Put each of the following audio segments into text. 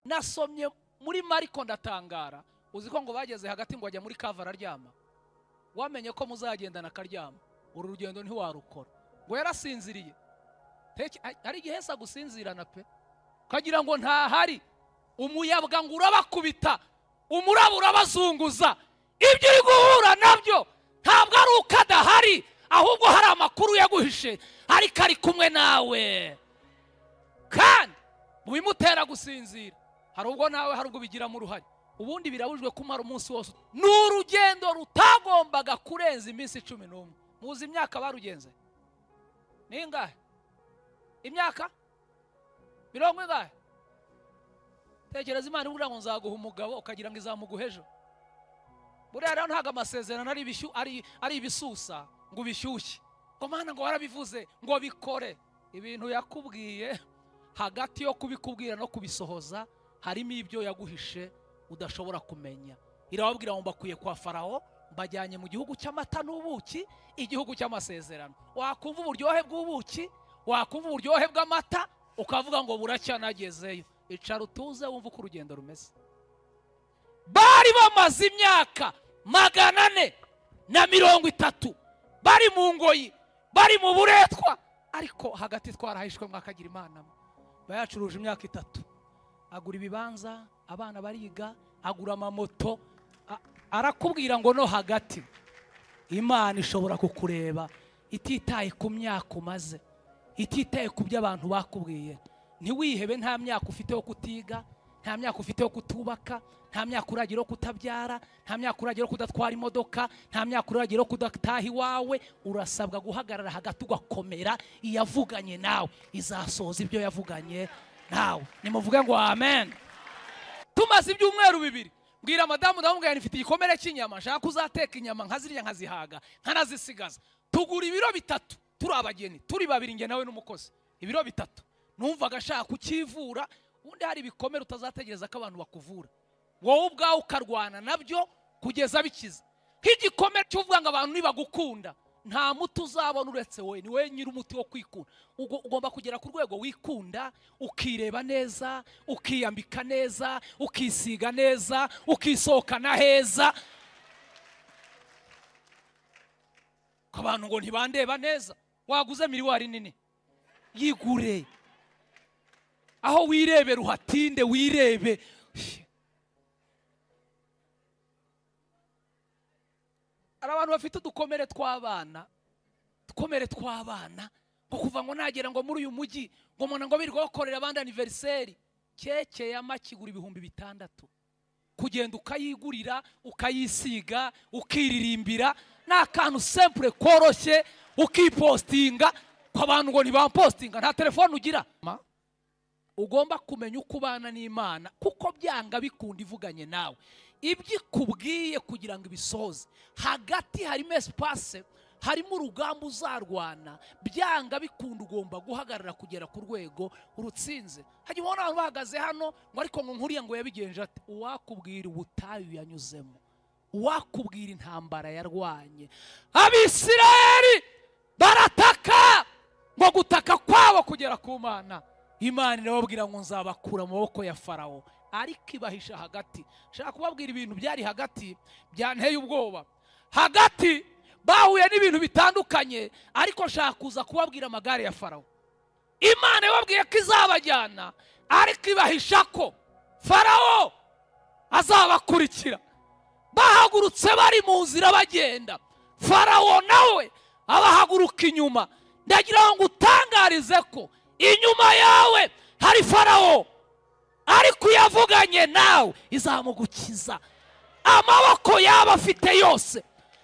Nasomye muri Mariko ndatangara. Uzi ko ngo bageze hagati ngo ajya muri kava araryama. Wamenye ko muzagendana akaryama, uru rugendo ntiwarukora. Ngo yarasinziriye. Hari igihe hesa gusinzirana pe, kagira ngo ntahari. Umuyaga ngo urabakubita, umuraba urabazunguza. Ibyo uri guhura nabyo ntabwo ari uko adahari, ahubwo hari amakuru yaguhishe, ariko ari kumwe nawe. Kandi mu bimutera gusinzira hari ubwo nawe hari ubwo ubigiramo uruhare. Ubundi birabujijwe kumara umunsi wose. Ni urugendo rutagombaga kurenza iminsi 11. Muzi imyaka barugenze ni ingahe? Imyaka 40 ingahe? Tekereza Imana ivuga ngo nzaguha umugabo, ukagira ngo izamuguhe ejo. Buriya rero ntabwo amasezerano ari ibishyu, ari ibisusa ngo ubishyushye. Ngo Mana ngo warabivuze ngo bikore. Ibintu yakubwiye hagati yo kubikubwira no kubisohoza harimo ibyo yaguhishe udashobora kumenya. Irababwira ngo mbakwiye kwa Farawo, mbajyanye mu gihugu cy'amata n'ubuki, igihugu cy'amasezerano. Wakumva uburyohe bw'ubuki, wakumva uburyohe bw'amata, ukavuga ngo buracya nagezeyo. Icara utuze wumva uko urugendo rumeze. Bari bamaze imyaka 430 bari mu ngoyi, bari mu buretwa, ariko hagati twarahishwe mwakagira Imana. Bayacuruje imyaka 3, agura ibibanza, abana bariga, agura amamoto. Arakubwira ngo no hagati Imana ishobora kukureba ititaye ku myaka umaze, ititaye ku byo abantu bakubwiye. Ntiwihebe, nta myaka ufite yo kutiga, nta myaka ufite yo kutubaka, nta myaka uragira yo kutabyara, nta myaka uragira yo kudatwara imodoka, nta myaka uragira yo kudataha iwawe. Urasabwa guhagarara hagati ugakomera. Iyavuganye nawe izasohoza ibyo yavuganye nawe. Nimuvuge ngo amen. Tumaze ibyumweru 2 mbwira madamu, ndamubwira nifite igikomere cy'inyama, nshaka kuzateka inyama nkazirya nkazihaga nkanazisigaza. Tugura ibiro 3 turi abageni, turi babiri nge nawe n'umukozi. Ibiro 3. Numvaga ashaka kukivura. Ubundi hari ibikomere utazategereza ko abantu bakuvura, wowe ubwawe ukarwana nabyo kugeza bikiza. Nk'igikomere cy'uvuga ngo abantu nibagukunda, nta muti uzabona uretse wowe. Ni wowe nyiri umuti wo kwikunda. Ugomba kugera ku rwego wikunda, ukireba neza, ukiyambika neza, ukisiga neza, ukisohokana heza. Ko abantu ngo ntibandeba neza, waguze miriwari nini, yigure. Aho wirebera uhatinde, wirebe. Hari abantu bafite udukomere tw'abana, dukomere tw'abana, ngo kuva ngo nagera ngo muri uyu mujyi ngo mona ngo birirwa bakorera abandi anniversaire, keke ya makigura 6000. Kugenda ukayigurira, ukayisiga, ukiririmbira, n'akantu simple koroshye, ukipostinga. Ko abantu ngo ntibampostinga, nta telefone ugira. Ugomba kumenya uko ubana n'Imana, kuko byanga bikunda ivuganye nawe. Ibyo ikubwiye kugira ngo ibisohoze, hagati harimo espace, harimo urugamba uzarwana. Byanga bikunda ugomba guhagarara kugera ku rwego urutsinze. Hajya ubona abantu bahagaze hano ngo ariko ngo nkuriya ngo yabigenje ate? Uwakubwira ubutayu yanyuzemo, uwakubwira intambara yarwanye. Abisirayeli barataka, ngo gutaka kwabo kugera ku Mana. Imana irababwira ngo nzabakura mu maboko ya Farawo, ariko ibahisha hagati. Nshaka kubabwira ibintu byari hagati byanteye ubwoba. Hagati bahuye n'ibintu bitandukanye, ariko nshaka kuza kubabwira amagare ya Farawo. Imana yababwiye ko izabajyana, ariko ibahisha ko Farawo azabakurikira. Bahagurutse bari mu nzira bagenda, Farawo nawe abahaguruka inyuma. Ndagira ngo utangarize ko inyuma yawe hari Farawo, ariko yavuganye nawe izamugukiza. Amaboko yaba afite yose,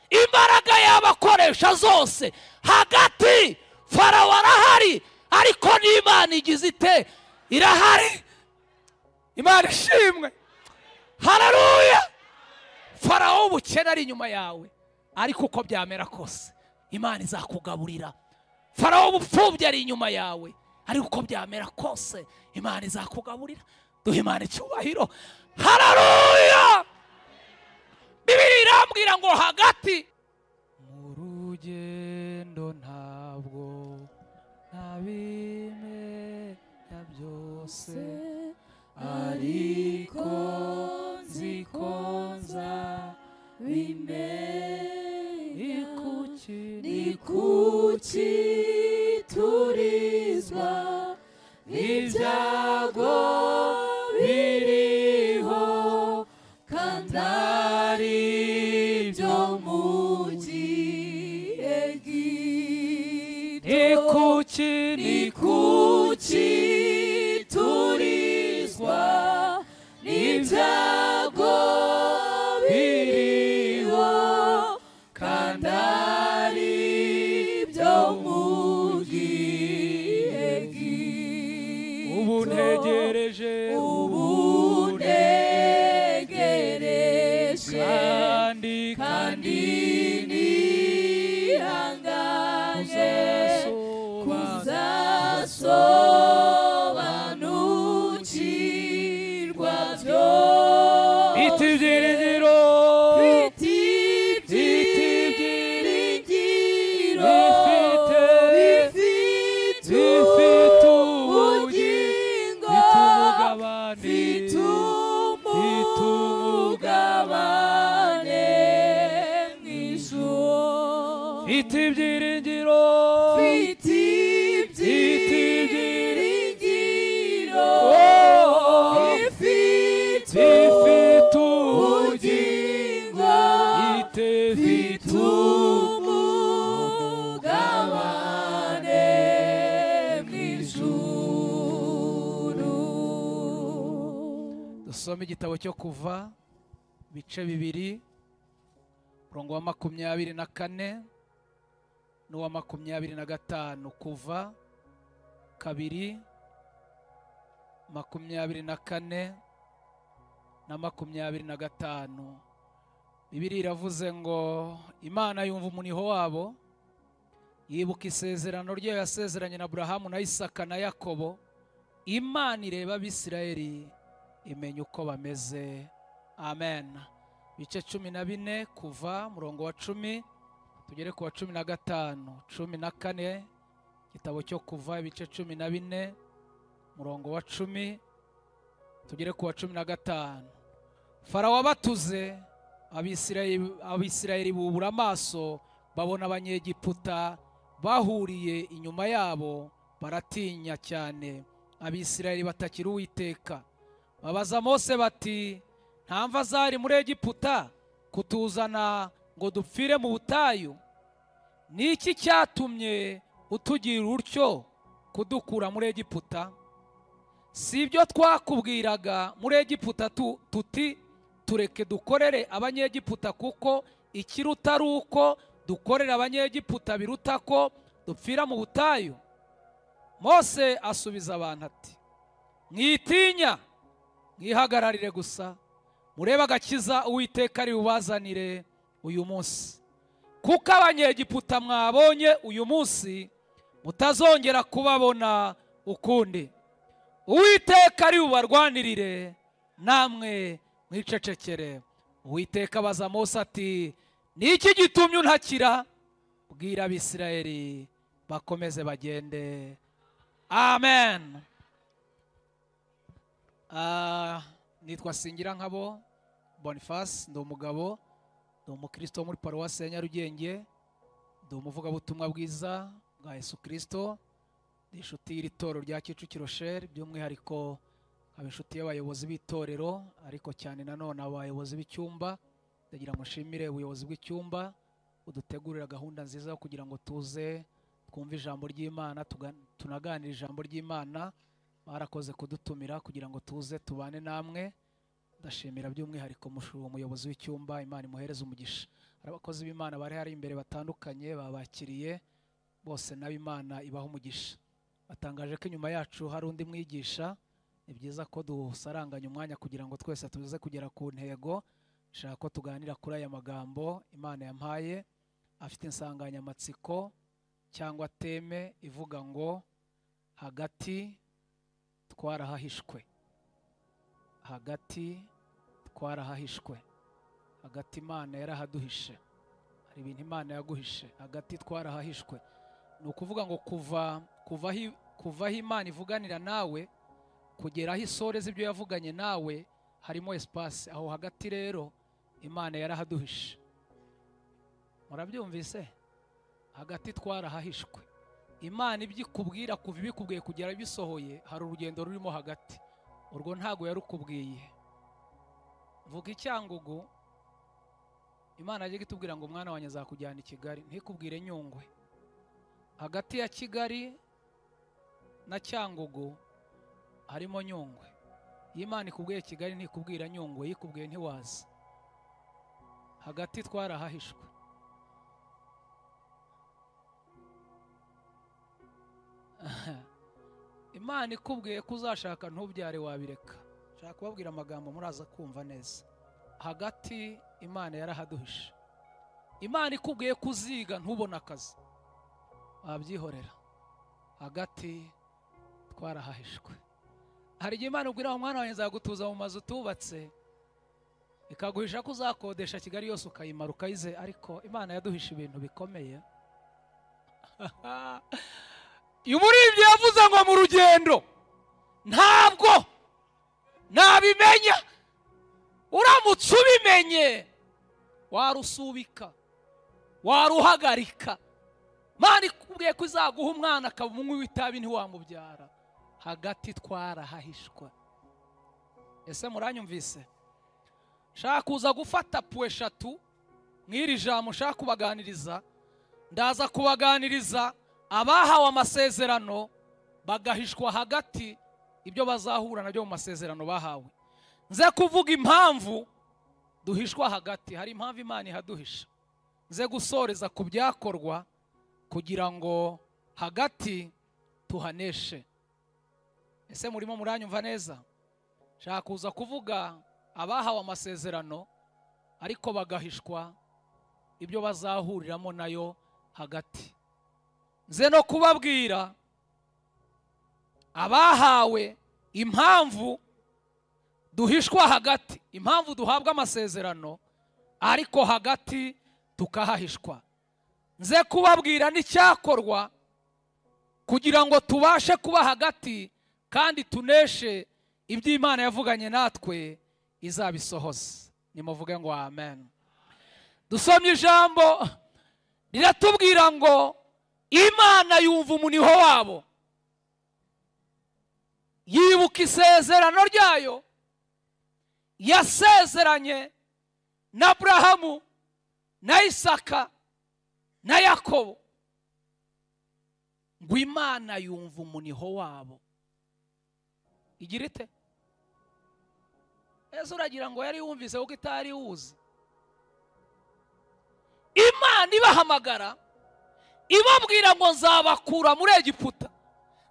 imbaraga yaba akoresha zose, hagati Farawo arahari, ariko n'Imana igize ite? Irahari. Imana ishimwe, haleluya. Farawo ubukene ari inyuma yawe, ariko uko byamera kose Imana izakugaburira. Farawo ubupfubyi ari inyuma yawe, ariko uko byamera kose Imana izakugaburira. Duhe Imana icyubahiro, haleluya. Bibiliya irambwira ngo hagati mu rugendo ntabwo ntabimenya byose, ariko Kandi nihanganye kuzasobanukirwa byose. Mfite ibyiringiro, mfite ibyiringiro, bifite ubugingo, mfite umugabane mu ijuru. Mfite ibyiringiro, mfite ibyiringiro, bifite ubugingo, mfite umugabane mu ijuru. Dusome igitabo cyo Kuva ibice 2 umurongo wa 24 n'uwa 25. Kuva 2 24 na 25. Bibiliya iravuze ngo Imana yumva umuniho wabo, yibuka isezerano ryayo yasezeranye na Aburahamu na Isaka na Yakobo. Imana ireba Abisirayeli imenya uko bameze. Amen. Ibice 14 kuva murongo wa 10 tugere ku wa 15. 14 igitabo cyo Kuva ibice 14 murongo wa 10 tugere ku wa 15. Farawo abatuze, Abisirayeli bubura amaso babona Abanyegiputa bahuriye inyuma yabo, baratinya cyane. Abisirayeli batakira Uwiteka, babaza Mose bati nta mva zari muri Egiputa kutuzana ngo dupfire mu butayu? Ni iki cyatumye utugira utyo kudukura muri Egiputa? Si ibyo twakubwiraga muri Egiputa tuti tureke dukorere Abanyegiputa, kuko ikiruta ari uko dukorera Abanyegiputa biruta ko dupfira mu butayu? Mose asubiza abantu ati mwitinya, mwihagararire gusa, murebe agakiza Uwiteka ari bubazanire uyu munsi, kuko Abanyegiputa mwabonye uyu munsi mutazongera kubabona ukundi. Uwiteka ari bubarwanirire, namwe mwicecekere. Uwiteka abaza Mose ati ni iki gitumye untakira? Bwira Abisirayeli bakomeze bagende. Amen. Nitwa Singirankabo Boniface, ndi umugabo, ndi umukristo muri paruwasi ya Nyarugenge, ndi umuvugabutumwa bwiza bwa Yesu Kristo, ndi inshuti y'iri torero rya Kicukiro Sheri, by'umwihariko nkaba inshuti y'abayobozi b'itorero, ariko cyane nanone abayobozi b'icyumba. Ndagira ngo nshimire ubuyobozi bw'icyumba budutegurira gahunda nziza yo kugira ngo tuze twumve ijambo ry'Imana, tunaganire ijambo ry'Imana. Barakoze kudutumira kugira ngo tuze tubane namwe. Ndashimira by'umwihariko umuyobozi w'icyumba, Imana imuhereze umugisha. Hari abakozi b'Imana bari hari imbere batandukanye babakiriye bose, nabo Imana ibaha umugisha. Batangaje ko inyuma yacu hari undi mwigisha. Ni byiza ko dusaranganya umwanya kugira ngo twese tuze kugera ku ntego. Nshaka ko tuganira kuri aya magambo Imana yampaye, afite insanganyamatsiko cyangwa teme ivuga ngo hagati twarahahishwe. Hagati twarahahishwe. Hagati Imana yarahaduhishe. Hari ibintu Imana yaguhishe. Hagati twarahahishwe. Ni ukuvuga ngo kuva aho Imana ivuganira nawe kugera aho isoreza ibyo yavuganye nawe harimo espace. Aho hagati rero Imana yarahaduhishe. Murabyumvise? Hagati twarahahishwe. Imana ibyo ikubwira kuva ibikubwiye kugera bisohoye, hari urugendo rurimo hagati. Urwo ntago yarukubwiye. Vuga icyangugu, Imana yaje itubwira ngo mwana wanjye azakujyana i Kigali, ntikubwire Nyungwe. Hagati ya Kigali na Cyangugu harimo Nyungwe. Iyo Imana ikubwiye Kigali ntikubwira Nyungwe, yikubwiye ntiwaza. Hagati twarahahishwe. Imana ikubwiye ko uzashaka ntubyare wabireka. Nshaka kubabwira amagambo muraza kumva neza. Hagati Imana yarahaduhishe. Imana ikubwiye kuziga ntubone akazi, wabyihorera. Hagati twarahahishwe. Hari igihe Imana ubwira umwana wawe nzagutuza mu mazu utubatse, ikaguhisha ko uzakodesha Kigali yose ukayimara ukayize, ariko Imana yaduhisha ibintu bikomeye. Umuririmbyi yavuze ngo mu rugendo ntabwo nabimenya, uramutse ubimenye warusubika, waruhagarika. Imana ikubwiye ko izaguha umwana akaba umunywi w'itabi ntiwamubyara. Hagati twarahahishwa. Ese muranyumvise? Nshaka kuza gufata puwe eshatu mw'iri jambo nshaka kubaganiriza. Ndaza kubaganiriza abahawe amasezerano bagahishwa hagati, ibyo bazahura nabyo mu masezerano bahawe. Nze kuvuga impamvu duhishwa hagati, hari impamvu Imana ihaduhisha. Nze gusoreza ku byakorwa kugira ngo hagati tuhaneshe. Ese murimo muranyumva neza? Nshaka kuza kuvuga abahawe amasezerano ariko bagahishwa ibyo bazahuriramo nayo hagati. Nze no kubabwira abahawe impamvu duhishwa hagati, impamvu duhabwa amasezerano ariko hagati tukahahishwa. Nze kubabwira n'icyakorwa kugira ngo tubashe kuba hagati kandi tuneshe ibyo Imana yavuganye natwe izabisohoza. Nimuvuge ngo amen. Dusomye ijambo riratubwira ngo Imana yumva umuniho wabo, yibuka isezerano ryayo yasezeranye na Abrahamu na Isaka na Yakobo. Ngo Imana yumva umuniho wabo. Igira ite? Ese uragira ngo yari yumvise kuko itari wuzi? Imana ibahamagara ibabwira ngo nzabakura muri Egiputa,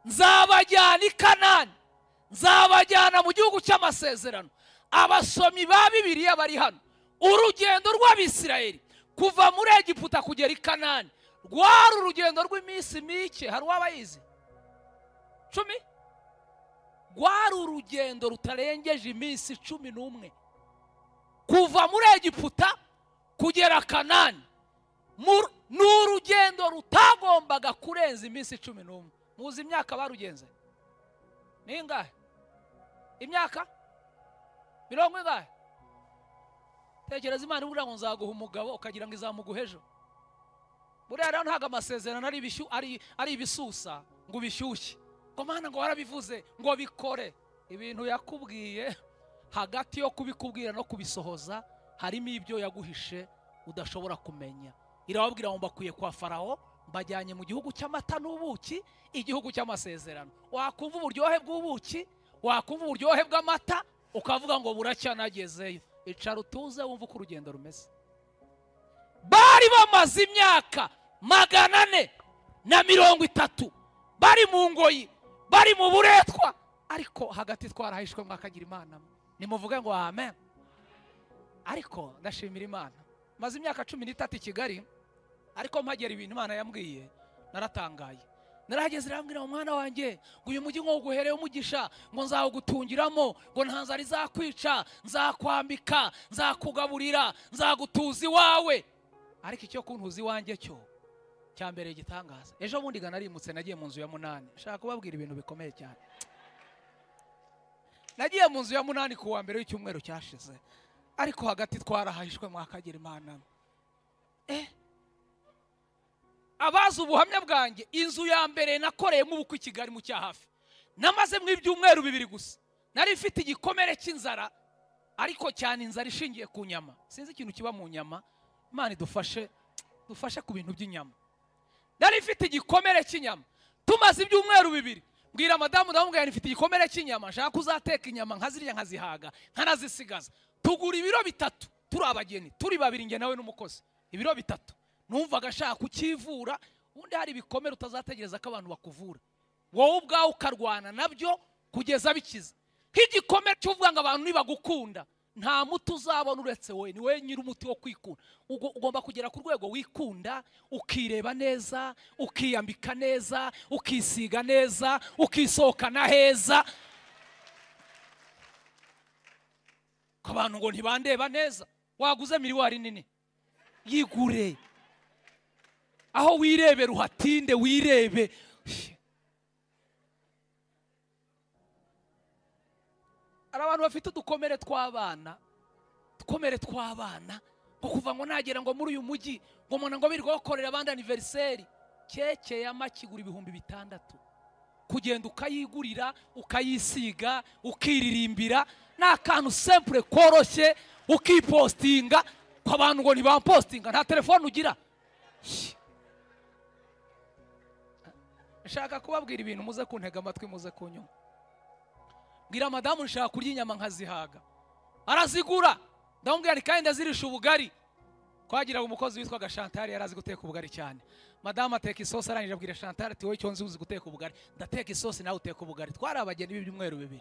nzabajyana i Kanani, nzabajyana mu gihugu cy'amasezerano. Abasomyi ba Bibiliya bari hano, urugendo rw'Abisirayeli kuva muri Egiputa kugera i Kanani rwari urugendo rw'iminsi mike. Hari uwabayizi? 10? Rwari urugendo rutarengeje iminsi 11 kuva muri Egiputa kugera Kanani. Ni urugendo rutagombaga kurenza iminsi 11. Muzi imyaka barugenze? Ni ingahe? Imyaka mirongo ingahe? Tekereza Imana ibura ngo nzaguha umugabo ukagira ngo izamuguhe ejo. Buriya rero ntabwo amasezerano ari ibisusa ngo ubishyushye, ngo Mana ngo warabivuze ngo bikore. Ibintu yakubwiye hagati yo kubikubwira no kubisohoza harimo ibyo yaguhishe udashobora kumenya. Irababwira ngo mbakwiye kwa Farawo, mbajyanye mu gihugu cy'amata n'ubuki, igihugu cy'amasezerano. Wakumva uburyohe bw'ubuki, wakumva uburyohe bw'amata, ukavuga ngo buracya nagezeyo. Icara utuze wumva uko urugendo rumeze. Bari bamaze imyaka 430 bari mu ngoyi, bari mu buretwa, ariko hagati twarahishwe mwakagira Imana. Nimuvuge ngo amen. Ariko ndashimira Imana, maze imyaka 13 i Kigali, ariko mpagera ibintu Imana yambwiye naratangaye. Narahageze irambwira umwana wanjye ngo uyu mujyi ngo uguhereye umugisha, ngo nzawugutungiramo, ngo nta nzara izakwica, nzakwambika, nzakugaburira, nzagutuza iwawe. Ariko icyo kuntuza iwanjye cyo cyambere gitangaza. Ejo bundi narimutse nagiye mu nzu ya 8. Nshaka kubabwira ibintu bikomeye cyane. Nagiye mu nzu ya 8 ku wa mbere w'icyumweru cyashize, ariko hagati twarahahishwe mwakagira Imana. Abazi ubuhamya bwanjye, inzu ya mbere nakoreyemo ubukwe i Kigali mu Cyahafi, namaze mu ibyumweru 2 gusa. Nari mfite igikomere cy'inzara, ariko cyane inzara ishingiye ku nyama. Sinzi ikintu kiba mu nyama, Imana idufashe, dufashe ku bintu by'inyama. Nari mfite igikomere cy'inyama, tumaze ibyumweru 2 mbwira madamu, ndamubwira nti mfite igikomere cy'inyama, nshaka kuzateka inyama nkazirya nkazihaga nkanazisigaza. Tugura ibiro 3 turi abageni, turi babiri nge nawe n'umukozi, ibiro 3. Numvaga ashaka kukivura. Ubundi hari ibikomere utazategereza ko abantu bakuvura, wowe ubwawe ukarwana nabyo kugeza bikiza. Nk'igikomere cy'uvuga ngo abantu nibagukunda, Nta muti uzabona uretse wowe, ni wowe nyiri umuti wo kwikunda. Ugomba kugera ku rwego wikunda, ukireba neza, ukiyambika neza, ukisiga neza, ukisohokana heza. Ko abantu ngo ntibandeba neza, waguze miriwari nini yigure, aho wirebera uhatinde wirebe. Hari abantu bafite udukomere tw'abana, udukomere tw'abana, ngo kuva ngo nagera ngo muri uyu mujyi ngo mbona ngo birirwa bakorera abandi anniversaire, keke ya make igura 6000, kugenda ukayigurira, ukayisiga, ukiririmbira, ni akantu simple koroshye, ukipostinga. Ko abantu ngo ntibampostinga, nta telefone ugira. Nshaka kubabwira ibintu, muze kuntega amatwi, muze kunyuma. Mbwira madamu nshaka kurya inyama nkazihaga, arazigura. Ndamubwira nti kandi ndazirisha ubugari. Twagiraga umukozi witwaga Chantal, yari azi guteka ubugari cyane. Madamu ateka isosi, arangije abwira Chantal ati wowe icyo nzi uzi guteka ubugari, ndateka isosi nawe uteka ubugari. Twari abageni b'ibyumweru 2.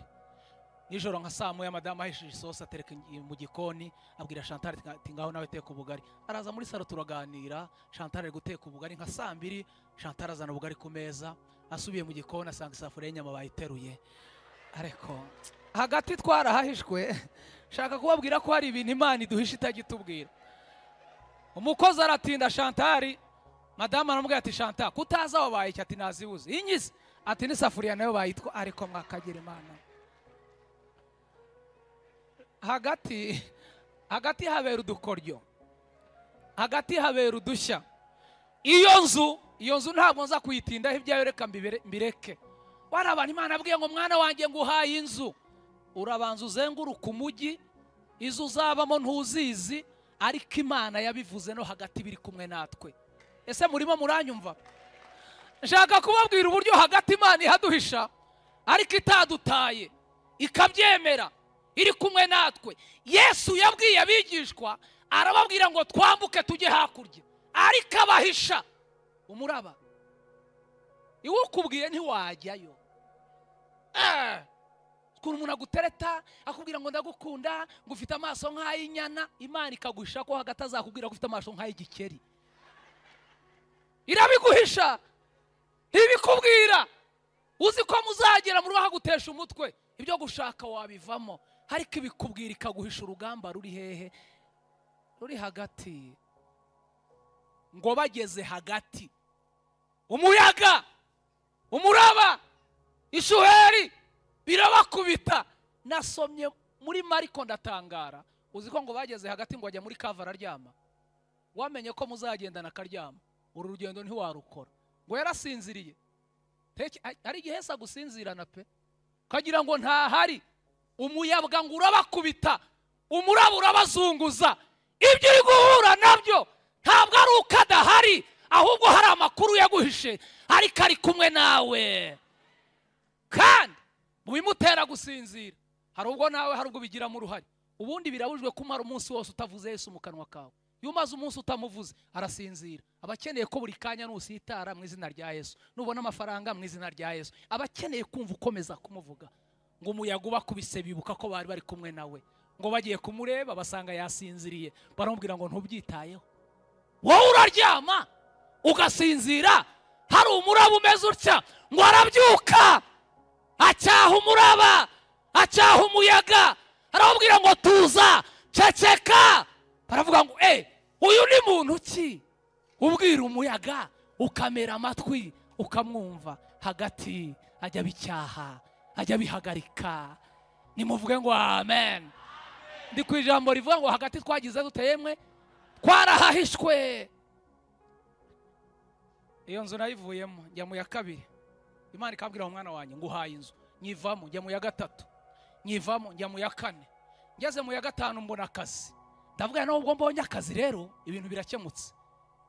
Nijoro nka saa moya madamu ahishije isosi atereka mu gikoni, abwira Chantal ati ngaho nawe teka ubugari. Araza muri salo turaganira, Chantal ari guteka ubugari. Nka saa 2 Chantal azana ubugari ku meza, asubiye mu gikoni asanga isafuriya y'inyama bayiteruye. Ariko hagati twarahahishwe. Shaka kubabwira ko hari ibintu Imana iduhisha itagitubwira. Umukozi aratinda Chantal, madamu aramubwira ati Chantal kutaza wabaye iki? Ati nazibuze inyize. Ati n'isafuriya nayo bayitwa. Ariko mwakagira Imana. Hagati habera udukoryo, hagati habera udushya. Iyo nzu ntabwo nza kuyitindaho ibyayo, reka mbireke. Wari abantu Imana abwiye ngo mwana wanjye nguhaye inzu, urabanza uzenguruka umujyi, izo uzabamo ntuzizi, ariko Imana yabivuze no hagati biri kumwe natwe. Ese murimo muranyumva? Nshaka kubabwira uburyo hagati Imana ihaduhisha, ariko itadutaye, ikabyemera, iri kumwe natwe. Yesu yabwiye abigishwa, arababwira ngo twambuke tujye hakurya, ariko abahisha umuraba. Iwukubwiye ntiwajyayo. Ukuntu umuntu agutereta akubwira ngo ndagukunda, ngo ufite amaso nk'ay'inyana, Imana ikaguhisha ko hagati azakubwira ko ufite amaso nk'ay'igikeri. Irabiguhisha, ntibikubwira. Uzi ko muzagera mu rugo akagutesha umutwe, ibyo gushaka wabivamo, ariko ibikubwira ikaguhisha urugamba ruri hehe? Ruri hagati. Ngo bageze hagati, umuyaga, umuraba, ishuheri birabakubita. Nasomye muri Mariko ndatangara. Uzi ko ngo bageze hagati ngo ajya muri kava araryama. Wamenye ko muzagendana akaryama, uru rugendo ntiwarukora. Ngo yarasinziriye. Ari igihe hesa gusinzirana pe, kagira ngo ntahari. Umuyaga ngo urabakubita, umuraba urabazunguza. Ibyo uri guhura nabyo ntabwo ari uko adahari, ahubwo hari amakuru yaguhishe, ariko ari kumwe nawe. Kandi mu bimutera gusinzira, hari ubwo nawe hari ubwo bigiramo uruhare. Ubundi birabujijwe kumara umunsi wose utavuze Yesu mu kanwa kawe. Iyo umaze umunsi utamuvuze arasinzira. Aba akeneye ko buri kanya nusitara mu izina rya Yesu, nubona amafaranga mu izina rya Yesu, aba akeneye kumva ukomeza kumuvuga. Ngo umuyaga ubakubise bibuka ko bari bari kumwe nawe, ngo bagiye kumureba basanga yasinziriye, baramubwira ngo ntubyitayeho, wowe uraryama ugasinzira, hari umuraba umeze utya. Ngo arabyuka acyaha umuraba, acyaha umuyaga, arababwira ngo tuza, ceceka. Baravuga ngo uyu ni muntu ki ubwira umuyaga ukamera amatwi ukamwumva? Hagati ajya bicyaha, ajya bihagarika. Nimuvuge ngo amen. Ndi ku ijambo rivuga ngo hagati twagize duteyemwe, twarahahishwe. Iyo nzu nayivuyemo njya mu ya 2. Imana ikabwira umwana wanjye nguhaye inzu, nyivamo njya mu ya 3, nyivamo njya mu ya 4, ngeze mu ya 5 mbona akazi. Ndavuga nubwo mbonye akazi rero ibintu birakemutse.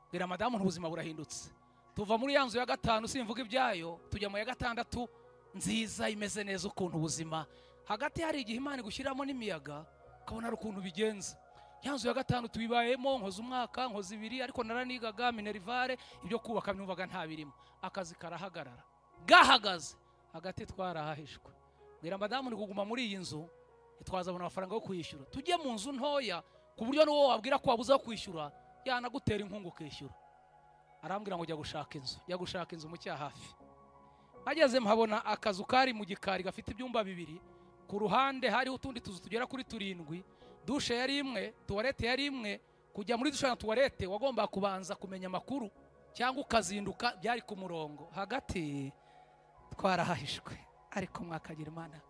Bwira madamu ubuzima burahindutse. Tuva muri ya nzu ya 5 simvuga ibyayo, tujya mu ya 6 nziza imeze neza ukuntu ubuzima. Hagati hari igihe Imana igushyiramo n'imiyaga ukabona ari ukuntu bigenza. Ya nzu ya 5 tubibayemo, nkoze umwaka, nkoze 2, ariko naranigaga minerivare, ibyo kubaka numvaga nta birimo. Akazi karahagarara, gahagaze. Hagati twarahahishwe. Bwira madamu ni kuguma muri iyi nzu Ntitwazabona amafaranga yo kuyishyura, tujye mu nzu ntoya ku buryo n'uwo wabwira ko wabuze aho kwishyura yanagutera inkunga ukishyura. Arambwira ngo jya gushaka inzu, jya gushaka inzu mu Cyahafi. Ageze mpabona akazu kari mu gikari gafite ibyumba 2, ku ruhande hariho utundi tuzu tugera kuri 7, dushe yari imwe, tuwarete yari imwe. Kujya muri dushe na tuwarete wagomba kubanza kumenya amakuru cyangwa ukazinduka, byari ku murongo. Hagati twarahahishwe, ariko mwakagira Imana.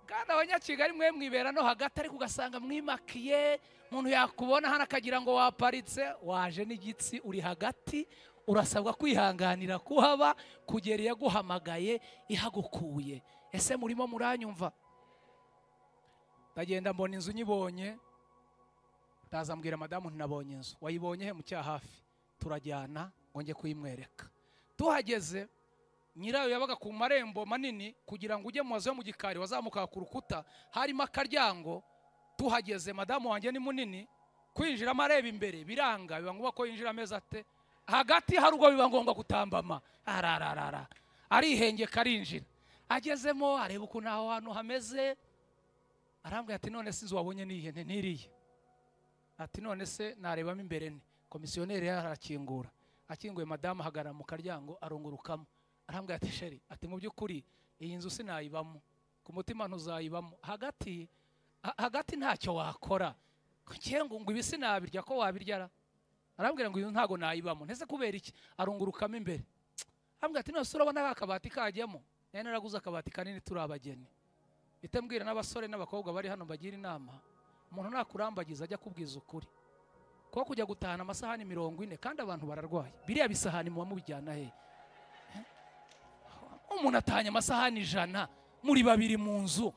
Kandi abanyakigali mwe mwibera no hagati, ariko ugasanga mwimakiye, umuntu yakubona hano akagira ngo waparitse, waje n'igitsi, uri hagati. Urasabwa kwihanganira kuhaba kugera iyaguhamagaye ihagukuye. Ese murimo muranyumva? Ndagenda mbona inzu nyibonye, ndaza mbwira madamu nti nabonye inzu. Wayibonye he? Mu Cyahafi. Turajyana ngo njye kuyimwereka. Tuhageze nyirayo yabaga ku marembo manini, kugira ngo ujye mu mazu yo mu gikari wazamuka ku rukuta, harimo akaryango. Tuhageze madamu wanjye ni munini, kwinjiramo areba imbere biranga, biba ngombwa ko yinjira ameza ate hagati, hari ubwo biba ngombwa kutambama, arararara arihengeka arinjira. Agezemo areba ukuntu aho hantu hameze, arambwira ati none se inzu wabonye nihe? Nti ntiriye. Ati none se narebamo imbere? Ni komisiyoneri yarakingura. Akinguye madamu ahagarara mu karyango arungurukamo, arambwira ati chéri, ati mu by'ukuri iyi nzu sinayibamo, ku mutima ntuzayibamo, hagati hagati ntacyo wakora, ngo ngo ibi sinabirya ko wabiryara. Arambwira ngo iyi ntago nayibamo. Ntese kubera iki? Arungurukamo imbere, arambwira ati none se urabona akabati kajyamo? Nari naraguze akabati kanini turi abageni. Mpite mbwira n'abasore n'abakobwa bari hano, mbagira inama, umuntu nakurambagiza ajya kubwiza ukuri, kuko kujya gutahana amasahani 40 kandi abantu bararwaye, biriya bisahani muba mubijyana he? Umuntu atahanye amasahani 100 muri 2 mu nzu,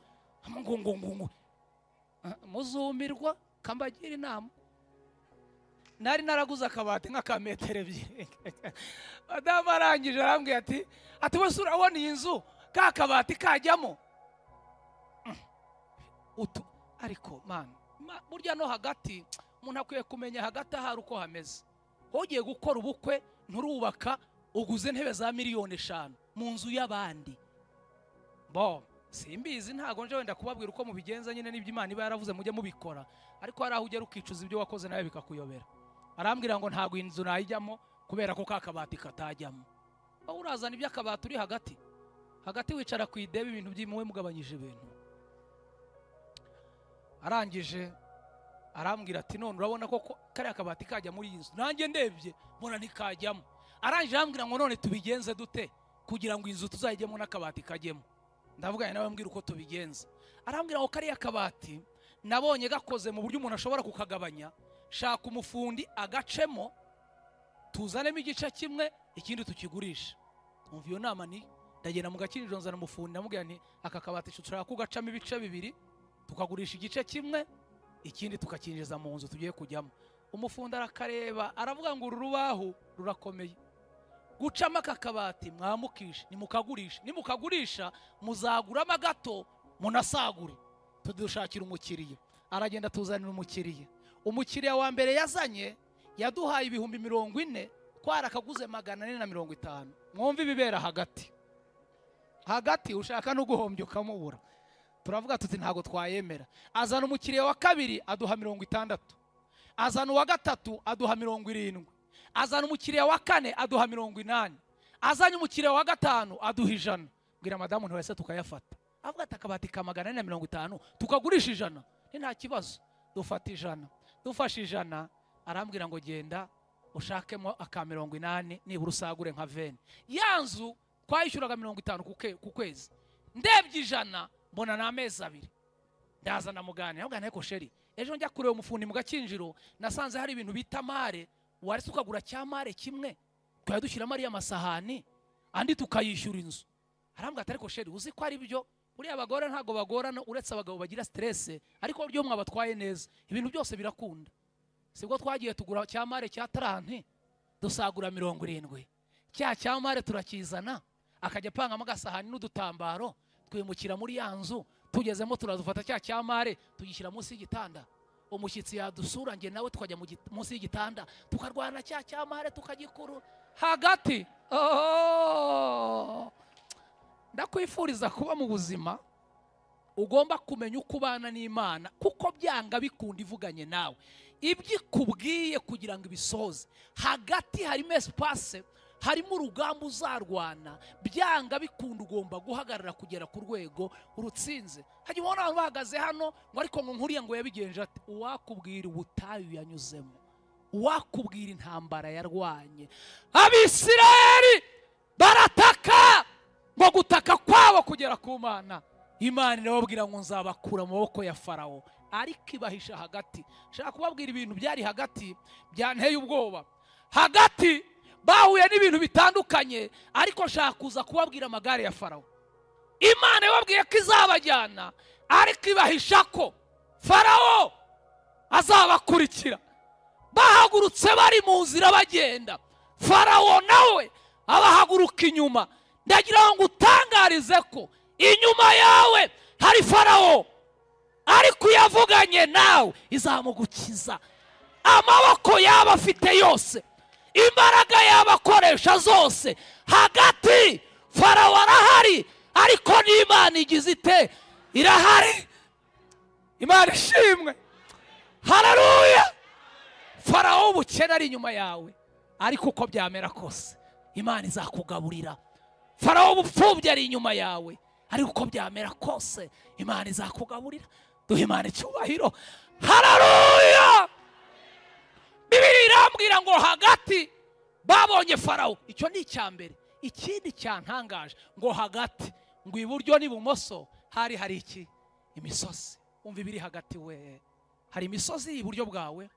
ngo ngo ngo muzumirwa. Kambagira inama, nari naraguze akabati nk'aka metero 2. Madamu arangije arambwira ati wese urabona iyi nzu ka kabati kajyamo? Utu ariko man, burya no hagati umuntu akwiye kumenya hagati ahari uko hameze. Ugiye gukora ubukwe nturubaka, uguze intebe za miliyoni 5 mu nzu y'abandi. Bo simbizi, ntago nje wenda kubabwira uko mubigenza nyine, n'ibyo Imana iba yaravuze mujye mubikora, ariko hari aho ugera ukicuza ibyo wakoze nawe bikakuyobera. Arambwira ngo ntago inzu nayijyamo kubera ko kakabati katajyamo. Wowe urazana iby'akabati uri hagati hagati, wicara ku idebe, ibintu by'imuwe mugabanyije ibintu. Arangije arambwira ati none urabona ko kariya kabati kajya muri iyi nzu? Nanjye ndebye mbona ntikajyamo. Arangije arambwira ngo none tubigenze dute kugira ngo inzu tuzayijyemo n'akabati kajyemo? Ndavuga nawe mbwira uko tubigenza. Arambwira ngo kariya kabati nabonye gakoze mu buryo umuntu ashobora kukagabanya, shaka umufundi agacemo, tuzanemo igice kimwe ikindi tukigurisha. Umva iyo nama ni ndagenda mu gakinjiro nzana umufundi, ndamubwira nti aka kabati dushobora kugacamo ibice 2, tukagurisha igice kimwe ikindi tukakinjiza mu nzu tugiye kujyamo. Umufundi arakareba aravuga ngo uru rubaho rurakomeye, gucamo aka kabati mwamukisha, nimukagurisha, nimukagurisha muzaguramo gato munasagure, tudushakira umukiriya. Aragenda tuzanira umukiriya. Umukiriya wa mbere yazanye yaduhaye 40,000, twarakaguze 450. Mwumve ibibera hagati hagati, ushaka no guhombya ukamubura. Turavuga tuti ntago twayemera. Azana umukiriya wa kabiri aduha 60, azana uwa gatatu aduha 70, azana umukiriya wa kane aduha 80, azanye umukiriya wa gatanu aduha 100. Mbwira madamu ntiwese tukayafata. Avuga ati akabati ka 450 tukagurisha 100, ni nta kibazo. Dufata 100, dufashe 100, arambwira ngo genda ushakemo aka 80 nibura usagure nka 20. Ya nzu twayishyuraga 50 ku kwezi, ndebye 100 mbona ni amezi 2. Ndaza ndamuganira, ndamubwira nti chéri, ejo njya kureba umufundi mu gakinjiro nasanze hari ibintu bita mare, waretse ukagura cya mare kimwe twajya dushyiramo ariya masahani andi tukayishyura inzu. Arambwira ati ariko chéri uzi ko ari byo, buriya abagore ntago bagorana uretse abagabo bagira stress, ariko buryo mwabatwaye neza ibintu byose birakunda. Sibwo twagiye tugura cya mare cya 30 dusagura 70, cya cyamare turakizana, akajya apangamo agasahani n'udutambaro, twimukira muri ya nzu. Tugezemo turadufata cya cyamare tugishyira munsi y'igitanda. Umushyitsi yadusura nge nawe tukajya munsi y'igitanda tukarwana cya cyamare tukagikuru hagati. Oh! Ndakwifuriza kuba mu buzima Ugomba kumenya uko ubana n'Imana, kuko byanga bikunda ivuganye nawe. Ibyo ikubwiye kugira ngo ibisohoze, hagati harimo espace, harimo urugamba uzarwana, byanga bikunda ugomba guhagarara kugera ku rwego urutsinze. Hajya ubona abantu bahagaze hano ngo ariko ngo nkuriya ngo yabigenje ate? Uwakubwira ubutayu yanyuzemo, uwakubwira intambara yarwanye. Abisirayeli barataka, ngo gutaka kwabo kugera ku Mana. Imana irababwira ngo nzabakura mu maboko ya Farawo, ariko ibahisha hagati. Nshaka kubabwira ibintu byari hagati byanteye ubwoba. Hagati bahuye n'ibintu bitandukanye, ariko nshaka kuza kubabwira amagare ya Farawo. Imana yababwiye ko izabajyana, ariko ibahisha ko Farawo azabakurikira. Bahagurutse bari mu nzira bagenda, Farawo nawe abahaguruka inyuma. Ndagira ngo utangarize ko inyuma yawe hari Farawo, ariko yavuganye nawe izamugukiza. Amaboko yaba afite yose, imbaraga yabakoresha zose, hagati Farawo arahari, ariko n'Imana igize ite? Irahari. Imana ishimwe, haleluya. Farawo w'ubukene ari inyuma yawe, ariko uko byamera kose Imana izakugaburira. Farawo w'ubupfubyi ari inyuma yawe, ariko uko byamera kose Imana izakugaburira. Duhe Imana icyubahiro, haleluya. Bibiliya irambwira ngo hagati babonye Farawo. Icyo ni icya mbere. Ikindi cyantangaje, ngo hagati, ngo iburyo n'ibumoso hari hari iki? Imisozi. Umva ibiri hagati we. Hari imisozi iburyo bwawe,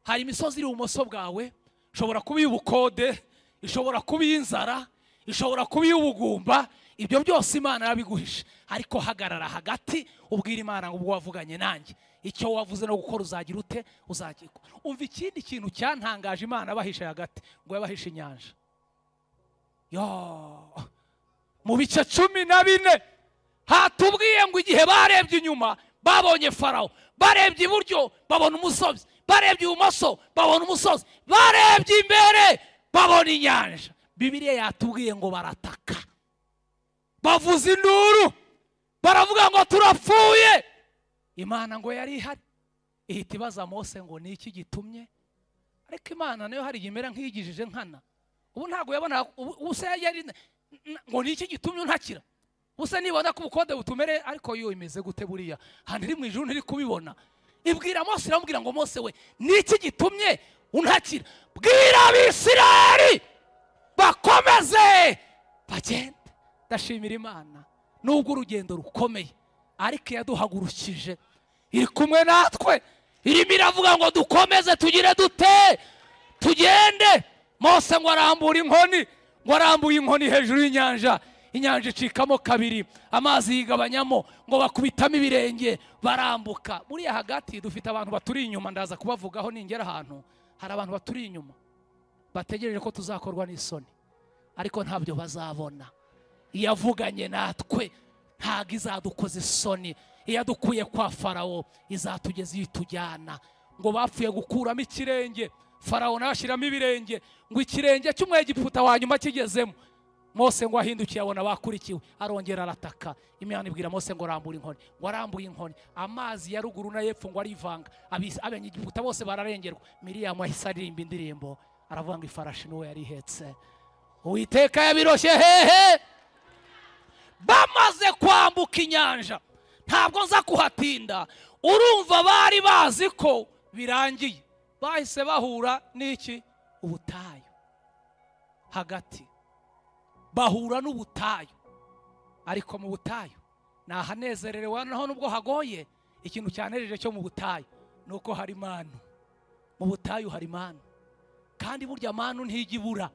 hari imisozi iri ibumoso bwawe. Ishobora kuba iy'ubukode, ishobora kuba iy'inzara, ishobora kuba iy'ubugumba. Ibyo byose Imana yabiguhishe, ariko hagarara hagati ubwira Imana ngo ubwo wavuganye nanjye, icyo wavuze no gukora uzagira ute? Uzagikora. Umva ikindi kintu cyantangaje, Imana abahishe hagati, ngo yabahishe inyanja. Yo, mu bice 14 hatubwiye ngo igihe barebye inyuma babonye Farawo, barebye iburyo babona umusozi, barebye ibumoso babona umusozi, barebye imbere babona inyanja. Bibiliya yatubwiye ngo barataka, bavuza induru, baravuga ngo turapfuye. Imana ngo yari ihari, ihita ibaza Mose ngo ni iki gitumye? Ariko Imana nayo hari imera nk'iyigijije nkana. Ubu ntabwo yabona, ubu se yari ngo ni iki gitumye untakira? Ubu nibona ko ubukode butumere, ariko yo imeze gute buriya? Handi iri mu ijuru ntiri kubibona. Ibwira Mose, iramubwira ngo Mose we, ni iki gitumye untakira? Bwira Abisirayeli bakomeze bagende. Ndashimira Imana nubwo urugendo rukomeye, ariko yaduhagurukije, iri kumwe natwe, irimo iravuga ngo dukomeze tugire dute? Tugende. Mose ngo arambura inkoni, ngo arambuye inkoni hejuru y'inyanja, inyanja icikamo kabiri, amazi yigabanyamo, ngo bakubitamo ibirenge barambuka. Buriya hagati dufite abantu baturi inyuma, ndaza kubavugaho ningera ahantu. Hari abantu baturi inyuma bategereje ko tuzakorwa n'isoni, ariko ntabyo bazabona. Iyavuganye natwe ntabwo izadukoza isoni. Iyadukuye kwa Farawo izatugeza iyo itujyana. Ngo bapfuye gukuramo ikirenge, Farawo nawe ashyiramo ibirenge, ngo ikirenge cy'umwegiputa wa nyuma kigezemo, Mose ngo ahindukiye abona bakurikiwe, arongera arataka. Imana ibwira Mose ngo rambura inkoni, ngo arambuye inkoni, amazi ya ruguru na yepfo ngo arivanga, abanyegiputa bose bararengerwa. Miriyamu ahise aririmba indirimbo, aravuga ngo ifarashi n'uwo yari ihetse, Uwiteka yabiroshye hehe. Bamaze kwambuka inyanja, ntabwo nza kuhatinda, urumva bari bazi ko birangiye. Bahise bahura n'iki? Ubutayu. Hagati bahura n'ubutayu, ariko mu butayu nahanezererewe naho nubwo hagoye. Ikintu cyanejeje cyo mu butayu nuko hari manu. Mu butayu hari manu, kandi burya manu ntijya ibura.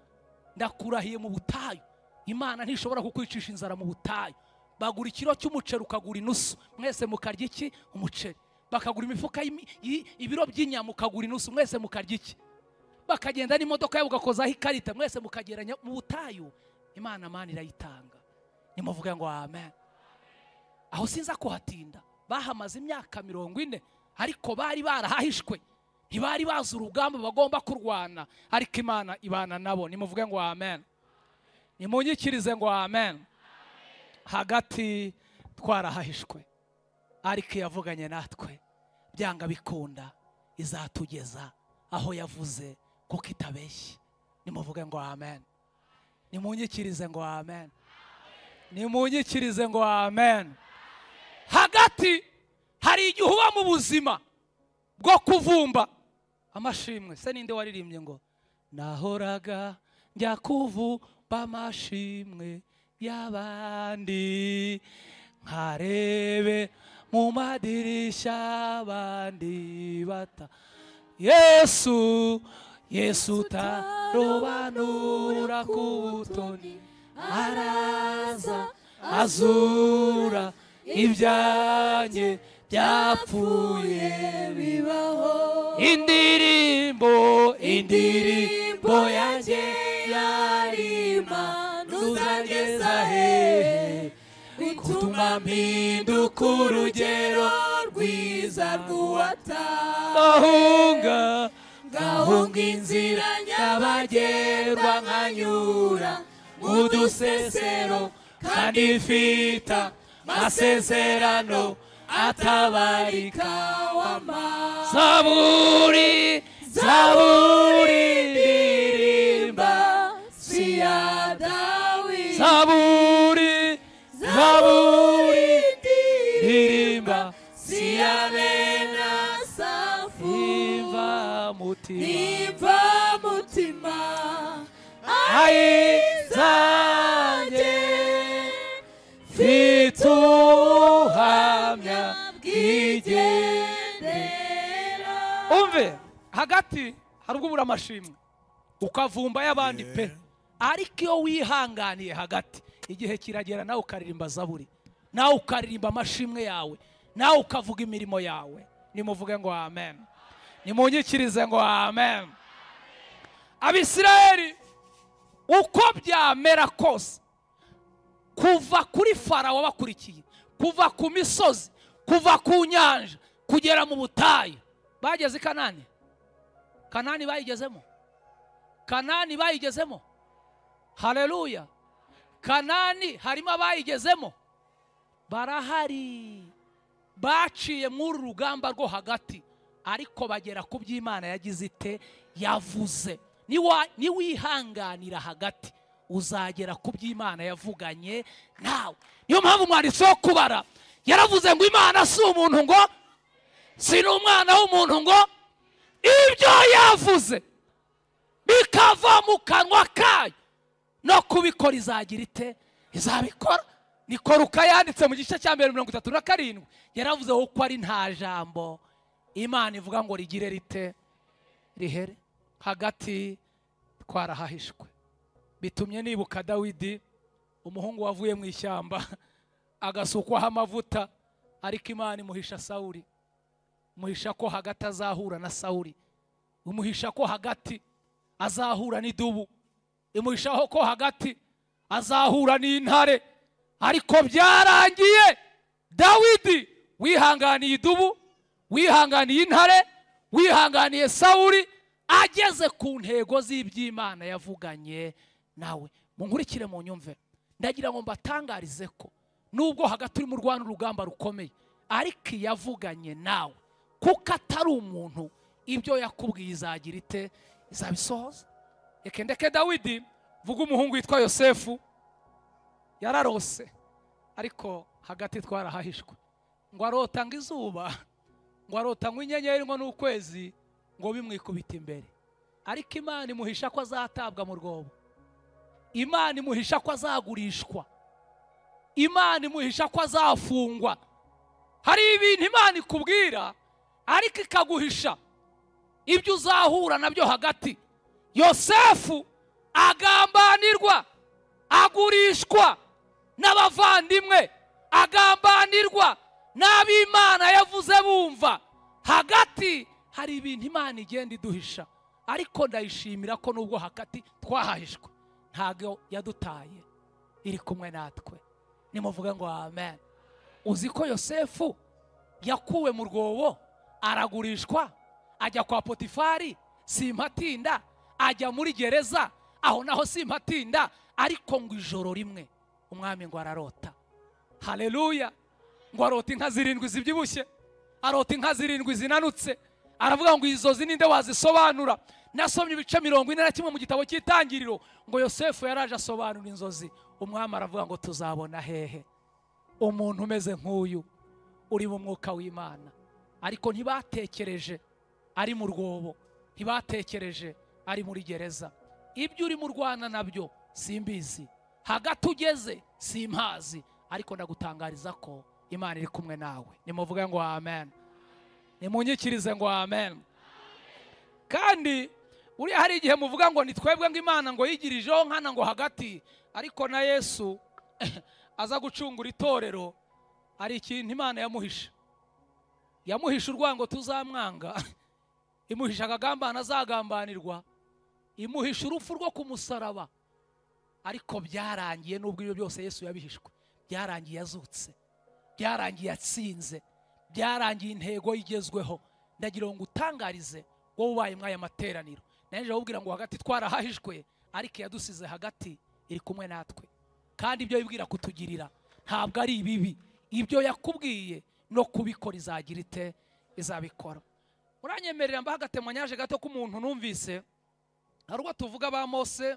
Ndakurahiye, mu butayu Imana ntishobora kukwicisha inzara. Mu butayu bagura ikiro cy'umuceri ukagura inusu, mwese mukarya iki? Umuceri. Bakagura imifuka ibiro by'inyama ukagura inusu, mwese mukarya iki? Bakagenda n'imodoka yabo ugakozaho ikarita, mwese mukageranya. Mu butayu Imana mani irayitanga. Nimuvuge ngo amen. Aho sinza kuhatinda. Bahamaze imyaka 40, ariko bari barahahishwe, ntibari bazi urugamba bagomba kurwana, ariko Imana ibana nabo. Nimuvuge ngo amen. Nimunyikirize ngo amen. Hagati twarahahishwe. Ariko yavuganye natwe byanga bikunda izatugeza aho yavuze kuko itabeshye. Nimuvuge ngo amen. Nimunyikirize ngo amen. Nimunyikirize ngo amen. Hagati hari igihe uba mu buzima bwo kuvumba amashimwe. Se ninde waririmbye ngo nahoraga njya kuvumba amashimwe y'abandi, nkarebe mu madirishya abandi bata Yesu, Yesu utarobanura ku butoni, araza azura ibyanjye byapfuye bibaho. Indirimbo, indirimbo yanjye yarima nuzageza hehe gutuma mpinduka urugero rwiza rw'uwata. Ngahunga, ngahunga inzira nyabagendwa nkanyura mu dusesero, kandi mfita masezerano atabarika. Zaburi, zaburi ndirimba si ya Dawidi. Zaburi, zaburi ndirimba si ya bene Asafu. Imva mutima, imva mutima ayizanjye mfite ubuhamya bw'igendera. Umve hagati hari ubwo ubura amashimwe ukavumba y'abandi pe, ariko iyo wihanganiye hagati igihe kiragera nawe ukaririmba zaburi, nawe ukaririmba amashimwe yawe, nawe ukavuga imirimo yawe. Nimuvuge ngo amen. Nimunyikirize ngo amen. Abisirayeli uko byamera kose, kuva kuri Farawo bakurikiye, kuva ku misozi, kuva ku nyanja kugera mu butayu, bageze i Kanani. Kanani bayigezemo. Kanani bayigezemo. Haleluya. Kanani harimo abayigezemo. Barahari. Baciye muri rugamba rwo hagati, ariko bagera ku by'Imana yagize ite yavuze. Niwihanganira hagati uzagera ku by'Imana yavuganye nawe. Niyo mpamvu umwanditsi wo kubara yaravuze ngo Imana si umuntu ngo si n'umwana w'umuntu ngo ibyo yavuze bikava mu kanwa kayo no kubikora izagira ite izabikora. Niko Luka yanditse mu gice cya 37, yaravuze ko ari nta jambo Imana ivuga ngo rigire rite rihere. Hagati twarahahishwe. Bitumye nibuka Dawidi, umuhungu wavuye mu ishyamba agasukwaho amavuta, ariko Imana imuhisha Sawuli, imuhisha ko hagati azahura na Sawuli, imuhisha ko hagati azahura n'idubu, imuhisha ko hagati azahura n'intare. Ariko byarangiye Dawidi wihanganiye idubu, wihanganiye intare, wihanganiye Sawuli, ageze ku ntego z'iby'Imana yavuganye nawe. Munkurikire mu nyumve, ndagira ngo mbatangarize ko nubwo hagati uri mu rwanda urugamba rukomeye, ariko yavuganye nawe kuko atari umuntu, ibyo yakubwiye izagira ite izabisohoza. Reka ndeke Dawidi vuga umuhungu witwa Yosefu yararose, ariko hagati twarahahishwe. Ngo arota ngo izuba, ngo arota ngo inyenyeri ngo n'ukwezi ngo bimwikubita imbere, ariko Imana imuhisha ko azatabwa mu rwobo, Imana imuhisha ko azagurishwa, Imana imuhisha ko azafungwa. Hari ibintu Imana ikubwira ariko ikaguhisha ibyo uzahura nabyo hagati. Yosefu agambanirwa, agurishwa n'abavandimwe, agambanirwa n'ab'Imana yavuze bumva. Hagati hari ibintu Imana igenda iduhisha, ariko ndayishimira ko nubwo hagati twahahishwe ntago yadutaye, iri kumwe natwe. Nimuvuge ngo amen. Uzi ko Yosefu yakuwe mu rwobo, aragurishwa, ajya kwa Potifari, simpatinda, ajya muri gereza, aho naho simpatinda, ariko ngo ijoro rimwe umwami ngo ararota. Haleluya. Ngo arota inka zirindwi zibyibushye, arota inka zirindwi zinanutse, aravuga ngo izo ninde wazisobanura. Nasomye ibice 41 mu gitabo cy'Itangiriro, ngo Yosefu yaraje asobanura inzozi. Umwami aravuga ngo tuzabona hehe umuntu umeze nk'uyu uri mu mwuka w'Imana. Ariko ntibatekereje ari mu rwobo, ntibatekereje ari muri gereza. Ibyo uri mu rwana nabyo simbizi, hagati ugeze simpazi, ariko ndagutangariza ko Imana iri kumwe nawe. Nimuvuge ngo amen, nimunyikirize ngo amen. Kandi uri hari igihe muvuga ngo ni twebwe ngo Imana ngo yigirijeho nkana ngo hagati, ariko na Yesu aza gucungura itorero ari ikintu Imana yamuhisha. Yamuhisha urwango tuzamwanga, imuhisha akagambana azagambanirwa, imuhisha urupfu rwo ku musaraba. Ariko byarangiye, nubwo ibyo byose Yesu yabihishwe, byarangiye azutse, byarangiye atsinze, byarangiye intego igezweho. Ndagira ngo utangarize wowe ubaye mwaya materaniro, naje ahubwira ngo hagati twarahahishwe, ariko yadusize hagati iri kumwe natwe. Kandi ibyo yibwira kutugirira ntabwo ari ibibi, ibyo yakubwiye no kubikora izagira ite, izabikora. Uranyemerera mbaha agatemanyaje gato k'umuntu numvise. Hari ubwo tuvuga ba Mose,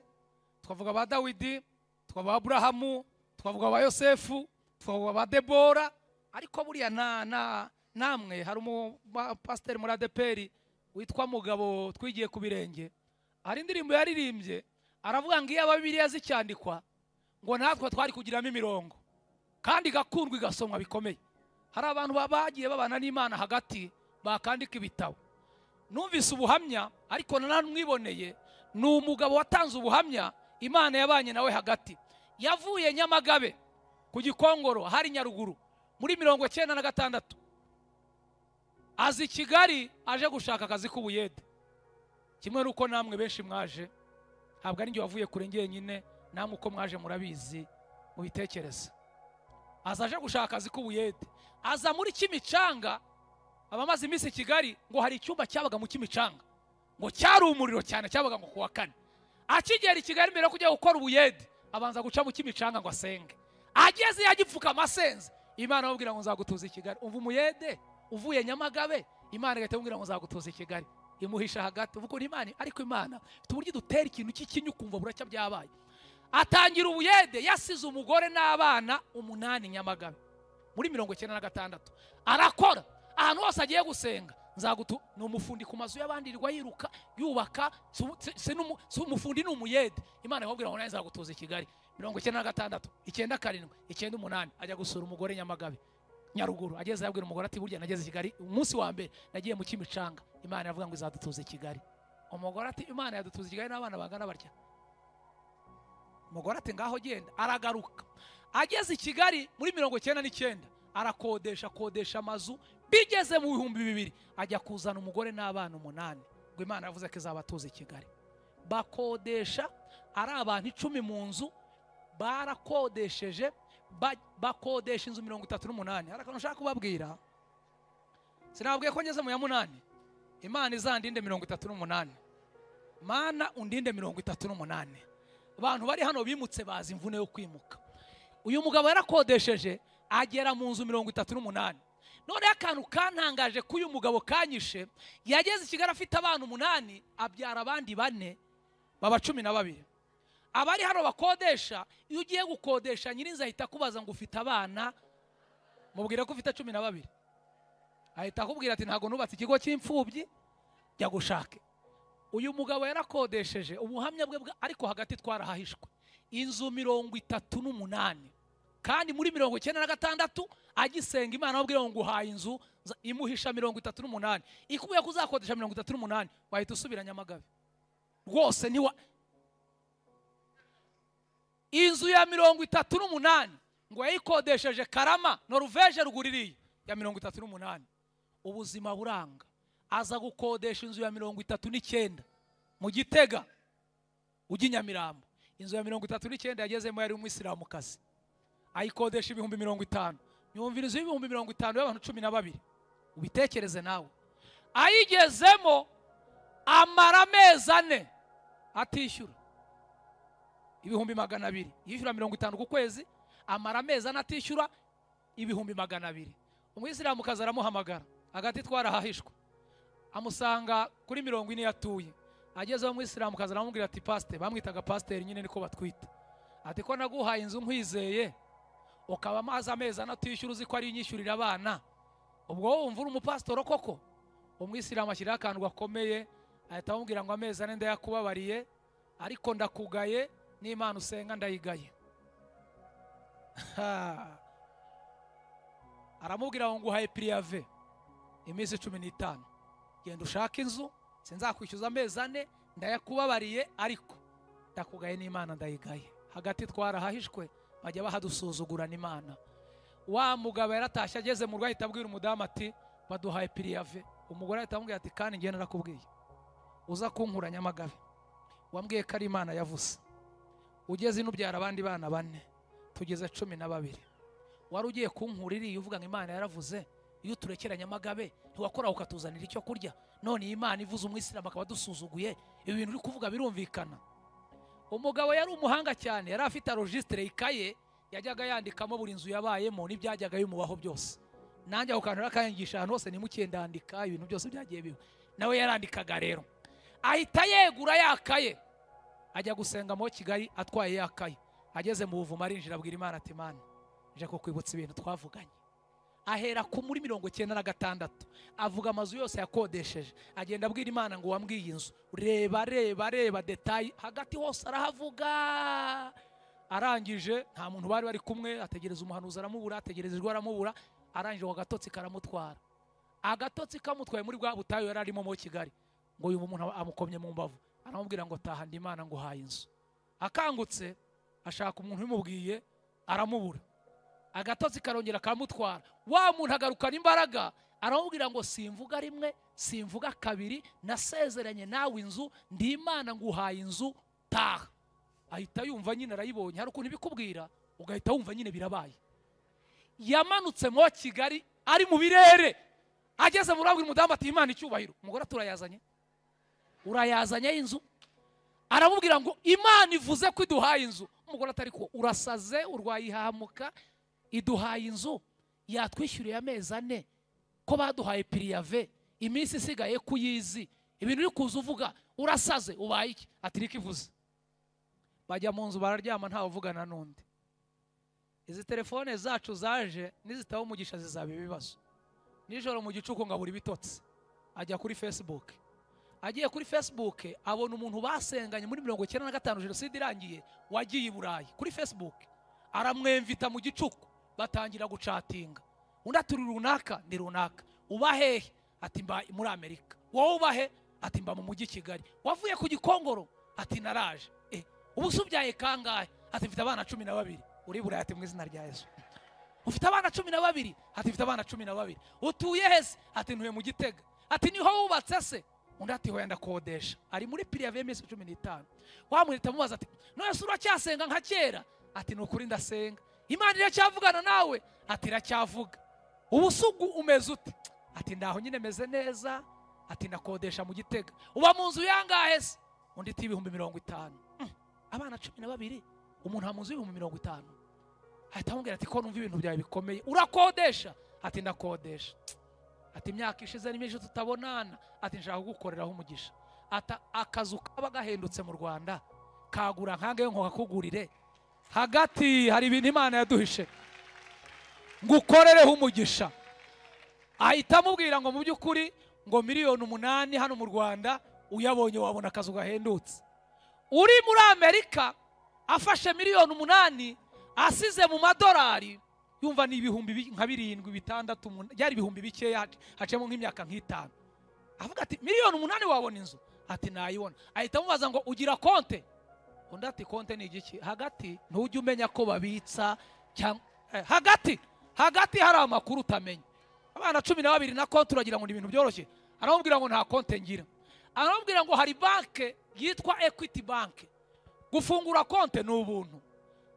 twavuga ba Dawidi, twavuga ba Aburahamu, twavuga ba Yosefu, twavuga ba Debora, ariko buriya na namwe hari umupasiteri muri ADEPR witwa Mugabo twigiye ku birenge, hari indirimbo yaririmbye aravuga ngo iyo Bibiliya zicyandikwa ngo natwe twari kugiramo imirongo kandi igakundwa igasomwa bikomeye. Hari abantu bagiye babana n'Imana hagati bakandika ibitabo. Numvise ubuhamya ariko nanamwiboneye, ni umugabo watanze ubuhamya Imana yabanye nawe hagati. Yavuye Nyamagabe ku Gikongoro hari Nyaruguru muri 96, azi Kigali aje gushaka akazi k'ubuyede. Kimwe nuko namwe benshi mwaje, ntabwo ari njye wavuye kure njyenyine, namwe uko mwaje murabizi mubitekereza. Aza aje gushaka akazi k'ubuyede, aza muri Kimicanga. Abamaze iminsi Kigali ngo hari icyumba cyabaga mu Kimicanga, ngo cyari umuriro cyane, cyabaga ngo kuwa kane. Akigera i Kigali mbere yo kujya gukora ubuyede, abanza guca mu Kimicanga ngo asenge. Ageze yagipfuka amasenze, Imana amubwira ngo nzagutuza i Kigali. Umva umuyede uvuye Nyamagabe, Imana igahita imubwira ngo nzagutuza i Kigali, imuhisha hagati. Uvuga ko Imana, ariko Imana ifite uburyo idutera ikintu cy'ikinyu ukumva buracya byabaye. Atangira ubuyede yasize umugore n'abana 8 Nyamagabe muri 96. Arakora ahantu hose agiye gusenga, nzagutu ni umufundi ku mazu y'abandi yirirwa yiruka yubaka, si umufundi ni umuyede. Imana ikabwira ngo nzagutuza i Kigali. 96, 97, 98 ajya gusura umugore Nyamagabe Nyaruguru. Ageze yabwira umugore ati burya nageze i Kigali umunsi wa mbere nagiye mu Kimicanga, Imana iravuga ngo izadutuza i Kigali. Umugore ati Imana yadutuza i Kigali n'abana bangana barya. Umugore ati ngaho genda. Aragaruka ageze i Kigali muri 99, arakodesha akodesha amazu. Bigeze mu 2000 ajya kuzana umugore n'abana 8, ngo Imana yavuze ko izabatuza i Kigali. Bakodesha ari abantu 10 mu nzu, barakodesheje bakodesha inzu 38. Hari akantu nshaka kubabwira, sinababwiye ko ngeze mu ya 8. Imana izandinde 38, Mana undinde 38. Abantu bari hano bimutse bazi imvune yo kwimuka. Uyu mugabo yarakodesheje agera mu nzu 38. None akantu kantangaje ko uyu mugabo kanyishe, yageze i Kigali afite abana 8, abyara abandi 4 baba 12. Abari hano bakodesha, iyo ugiye gukodesha nyirinzu ahita akubaza ngo ufite abana, mubwire ko ufite 12. Ahita akubwira ati ntago nubatse ikigo cy'imfubyi, jya gushake. Uyu mugabo yarakodesheje ubuhamya bwe, ariko hagati twarahahishwe inzu 38. Kandi muri 96 agisenga Imana amubwira ngo nguhaye inzu, imuhisha 38. Ikubuye kuzakodesha 38 wahita usubira Nyamagabe rwose. Niwa inzu ya 38 ngo yayikodesheje Karama Norvege ruguririye ya 38. Ubuzima buranga, aza gukodesha inzu ya 39 mu Gitega ujya Nyamirambo. Inzu ya 39 yagezemo yari umwisilamukazi, ayikodesha 50,000. Nyumvira inzu y'ibihumbi 50 y'abantu 12, ubitekereze nawe. Ayigezemo amara amezi 4 atishyura 200,000, yishyura 50 ku kwezi, amara amezi 4 atishyura. 200,000. Umwisilamukazi aramuhamagara hagati twarahahishwa, amusanga kuri 40 yatuye. Agezeho umwisilamukazi aramubwira ati pasiteri, bamwitaga pasiteri nyine niko batwita, ati ko naguhaye inzu nkwizeye ukaba amazi amezi anatishyura uzi ko ari inyishyurira abana, ubwo wowe wumva uri umupasitoro koko? Umwisilamu ashyiraho akantu gakomeye, ahita amubwira ngo amezi ane ndayakubabariye, ariko ndakugaye n'Imana usenga ndayigaye. Aramubwira ngo nguhaye priyave iminsi 15, genda ushake inzu, sinzakwishyuza amezi ane, ndayakubabariye ariko ndakugaye n'Imana ndayigaye. Hagati twarahahishwe, bajya bahadusuzugurana Imana. Wa mugabo yaratashye ageze mu rugo ahita abwira umudamu ati baduhaye priyave. Umugore ahita amubwira ati kandi njye narakubwiye uza kunkura Nyamagabe, wambwiye ko ari Imana yavuze, ugeze ino ubyara abandi bana 4, tugeze 12, wari ugiye kunkura iriya uvuga ngo Imana yaravuze, iyo turekera Nyamagabe ntiwakora ukatuzanira icyo kurya, none iyi Imana ivuze umwisilamu akaba adusuzuguye, ibi bintu uri kuvuga birumvikana. Umugabo yari umuhanga cyane, yari afite registre ikaye yajyaga yandikamo buri nzu yabayemo n'ibyajyaga bimubaho byose. Nanjye ako kantu rakanyigisha ahantu hose nimukiye ndandika ibintu byose byagiye biba, nawe yarandikaga. Rero ahita yegura yakaye ajya gusenga mu Kigali atwaye yakaye. Ageze mu buvumo arinjira abwira Imana ati Mana nje kukwibutsa ibintu twavuganye. Ahera ku muri 96 avuga amazu yose yakodesheje, agenda abwira Imana ngo wambwiye inzu, reba reba reba detail hagati hose arahavuga. Arangije nta muntu bari bari kumwe, ategereza umuhanuzi aramubura, ategereza ijwi aramubura, arangije ngo agatotsi karamutwara. Agatotsi kamutwaye muri bwa butayu yari arimo mu Kigali, ngo uyu muntu amukomye mu mbavu aramubwira ngo taha ndi Imana nguhaye inzu. Akangutse ashaka umuntu ubimubwiye aramubura. Agatotsi karongera karamutwara. Wa muntu agarukana imbaraga aramubwira ngo simvuga rimwe simvuga kabiri, nasezeranye nawe inzu, ndi Imana nguhaye inzu, taha. Ahita yumva nyine arayibonye. Hari ukuntu ibikubwira ugahita wumva nyine birabaye. Yamanutse mu Kigali ari mu birere, ageze mu rabwira umudamu ati Imana icyubahiro. Umugore turayazanye, urayazanye inzu? Aramubwira ngo Imana ivuze ko iduhaye inzu. Umugore atari ko urasaze, urwaye ihahamuka, iduhaye inzu yatwishyuriye amezi 4, ko baduhaye priyave, iminsi isigaye kuyizi, ibintu uri kuza uvuga urasaze, ubaye iki? Ati niko ivuze. Bajya mu nzu bararyama ntawe uvugana n'undi. Izi telefone zacu zaje nizitaba umugisha zizaba ibibazo. Nijoro mu gicuku ngabura ibitotsi, ajya kuri Facebook. Agiye kuri Facebook abona umuntu basenganye muri 95 jenoside irangiye wagiye i Burayi kuri Facebook, aramwemvita mu gicuku, batangira gucatinga. Undi ati uri runaka, ni runaka, uba hehe? Ati mba muri Amerika. Wowe uba he? Ati mba mu mujyi Kigali. Wavuye ku Gikongoro? Ati naraje. Ubu se ubyaye kangahe? Ati mfite abana 12. Uri Burayi? Ati mu izina rya Yesu. Ufite abana 12? Ati mfite abana 12. Utuye hese? Ati ntuye mu Gitega. Ati niho wubatse se? Undi ati hoya ndakodesha. Ari muri priyave y'iminsi 15. Wamwita amubaza ati none se uracyasenga nka kera? Ati nukuri ndasenga. Imana iracyavugana nawe? Ati iracyavuga. Ubu se umeze ute? Ati ndaho nyine meze neza. Ati ndakodesha mu Gitega. Uba mu nzu yangahe se? Undi ati 50,000. Abana 12, umuntu ha mu nzu 50,000. Ahita amubwira ati ko numva ibintu byawe bikomeye, urakodesha? Ati ndakodesha. Ati imyaka ishize ni myinshi tutabonana, ati nshaka kugukoreraho umugisha. Ata akazu kaba gahendutse mu Rwanda kagura nkange nko kakugurire. Hagati hari ibintu Imana yaduhishe, ngukorereho umugisha. Ahita amubwira ngo mu by'ukuri ngo 8,000,000 hano mu Rwanda uyabonye wabona akazu gahendutse. Uri muri Amerika afashe 8,000,000 asize mu madolari, yumva ni 7,000 nka 7, 6, byari ibihumbi bikeya, hacemo nk'imyaka nk'itanu. Avuga ati 8,000,000 wabona inzu? Ati nayibona. Ahita amubaza ngo ugira konte? Undi ati konte ni igiki? Hagati ntujye umenya ko babitsa cyangwa hagati hari amakuru utamenya. Abana 12 na konte uragira ngo ni ibintu byoroshye. Aramubwira ngo nta konte ngira. Aramubwira ngo hari banke yitwa Equity Bank, gufungura konte ni ubuntu.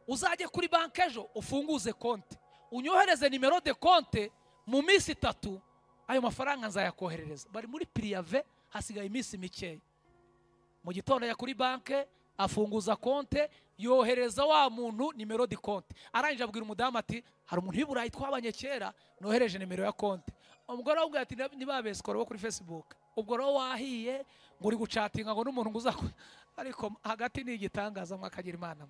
Uzajye kuri banke ejo ufunguze konte, unyohereze nimero de konte, mu minsi 3 ayo mafaranga nzayakoherereza. Bari muri priyave hasigaye iminsi mikeya. Mu gitondo ya kuri banke Afunguza konte, yohereza wa muntu nimero di konte. Arangije abwira umudamu ati hari umuntu w'iburayi twabanye kera, nohereje nimero ya konte. Umugore aramubwira ati nibabesikoro bo kuri Facebook. Ubwo rero wahiye ngo uri gucatinga ngo n'umuntu ngo uzakwe. Ariko hagati ni igitangaza mwakagira Imana.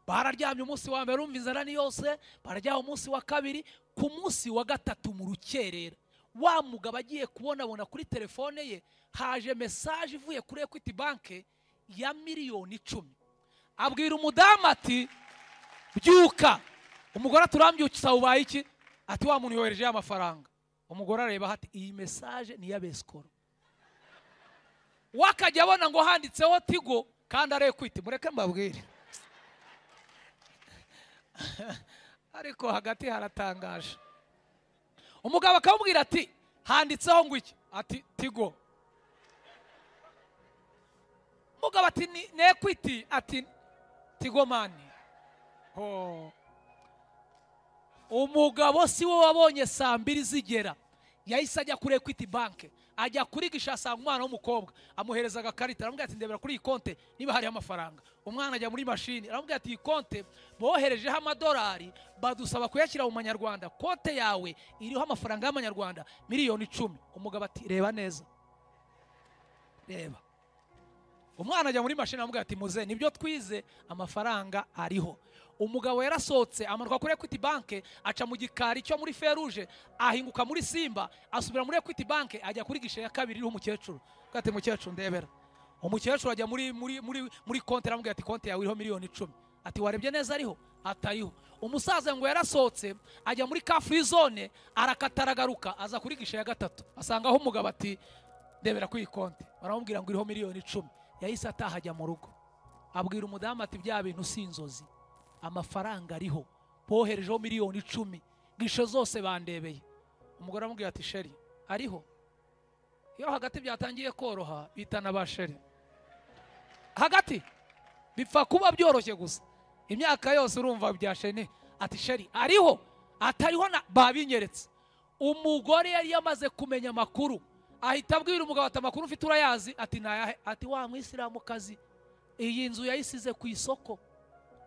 Bararyamye umunsi wa mbere, umva inzara ni yose, bararyama umunsi wa kabiri, ku munsi wa gatatu mu rukerera wa mugabo agiye kubonabona kuri telefone ye haje message ivuye kuri Equity Bank ya 10,000,000. Abwira umudamu ati byuka. Umugore turambyukisa ubaye iki? Ati wa muntu yohereje amafaranga. Umugore areba ati iyi message ni ya Besikoro. Wakajya abona ngo handitseho Tigo kandi ari Equity. Mureke mbabwire. Ariko hagati haratangaje. Umugabo akamubwira ati handitseho ngo iki? Ati Tigo. Umugabo ati ni Equity. Ati Tigo mani. Oh. Umugabo si we wabonye saa mbiri zigera, yahise ajya kuri Equity Bank, ajya kuri gisha asanga umwana w'umukobwa, amuhereza agakarita, aramubwira ati ndebera kuri iyi konte niba hariho amafaranga. Umwana ajya muri mashini, aramubwira ati iyi konte boherejeho amadolari badusaba kuyashyira mu manyarwanda, konte yawe iriho amafaranga y'amanyarwanda 10,000,000. Umugabo ati reba neza, reba. Umwana ajya muri mashini aramubwira ati muze nibyo twize, amafaranga ariho. Umugabo yarasohotse amanuka kuri Equity Bank, aca mu gikari cyo muri Feruje, ahinguka muri Simba, asubira muri Equity Bank, ajya kuri gishe ya kabiri iriho umukecuru. Ati mukecuru ndebera. Umukecuru ajya muri muri muri muri konte, aramubwira ati konte yawe iriho 10,000,000. Ati warebye neza ariho? Atariho. Umusaza ngo yarasohotse ajya muri car free zone, arakataragaruka aza kuri gishe ya gatatu, asangaho umugabo ati ndebera kuri konte. Baramubwira ngo iriho 10,000,000. Yahise ataha ajya mu rugo, abwira umudamu ati bya bintu si inzozi, amafaranga ariho, boherejeho 10,000,000, gishe zose bandebeye. Umugore aramubwira ati sheri ariho. Iyo hagati byatangiye koroha bitana ba sheri. Hagati bipfa kuba byoroshye gusa, imyaka yose urumva bya sheri. Ati sheri ariho, atariho na babinyeretse. Umugore yari yamaze kumenya amakuru, ahita abwira umugabo ati amakuru ufite urayazi? Ati nayahe? Ati wa mwisilamukazi iyi nzu yayisize ku isoko,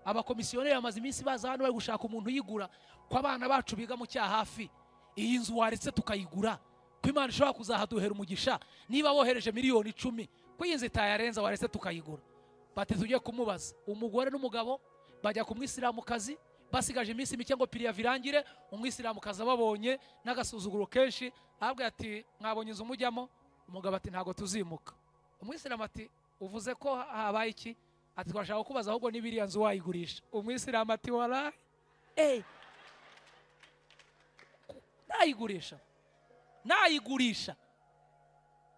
abakomisiyoneri bamaze iminsi baza hano bari gushaka umuntu uyigura, ko abana bacu biga mu Cyahafi, iyi nzu waretse tukayigura, ko Imana ishobora kuzahaduhera umugisha, niba bohereje 10,000,000, ko iyi nzu itayarenza waretse tukayigura. Bati tujye kumubaza. Umugore n'umugabo bajya ku mwisilamukazi, basigaje iminsi mike ngo piriya virangire. Umwisilamukazi ababonye n'agasuzuguro kenshi, arabwira ati mwabonye inzu mujyamo? Umugabo ati ntago tuzimuka. Umwisilamu ati uvuze ko habaye iki? Ati twashaka kubaza ahubwo niba iriya nzu wayigurisha. Umwisilamu ati walahi, nayigurisha, nayigurisha.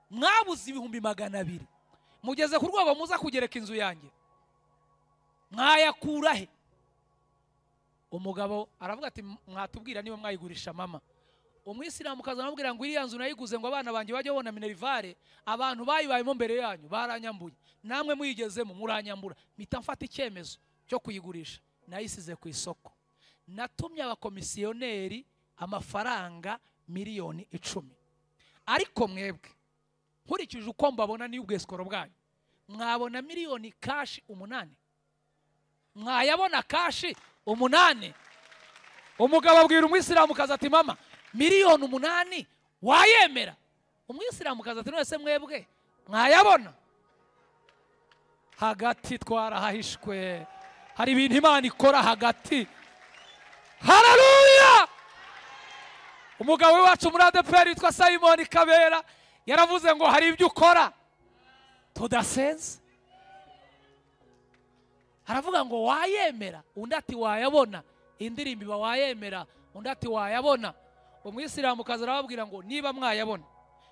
Mwabuze 200,000, mugeze ku rwego muza kugereka inzu yanjye, mwayakura he? Umugabo aravuga ati mwatubwira niba mwayigurisha mama. Umwisilamu kaza aramubwira ngo iriya nzu nayiguze ngo abana banjye bajye babona minerivare, abantu bayibayemo mbere yanyu baranyambuye, namwe muyigezemo muranyambura, mpita mfata icyemezo cyo kuyigurisha, nayisize ku isoko. Natumye abakomisiyoneri amafaranga 10,000,000. Ariko mwebwe nkurikije uko mbabona ni ubwesikoro bwanyu, mwabona 8 kashi 8? Mwayabona kashi 8? Umugabo abwira umwisilamukazi ati mama 8,000,000 wayemera? Umwisilamukazi ati none se mwebwe mwayabona? Hagati twarahahishwe, hari ibintu Imana ikora hagati. Haleluya! Umugabo wacu muri ADEPR witwa Simon Kabera yaravuze ngo hari ibyo ukora tudasenze. Aravuga ngo wayemera, undi ati wayabona. Indirimbo iba wayemera, undi ati wayabona. Umwisilamukazi arababwira ngo niba mwayabona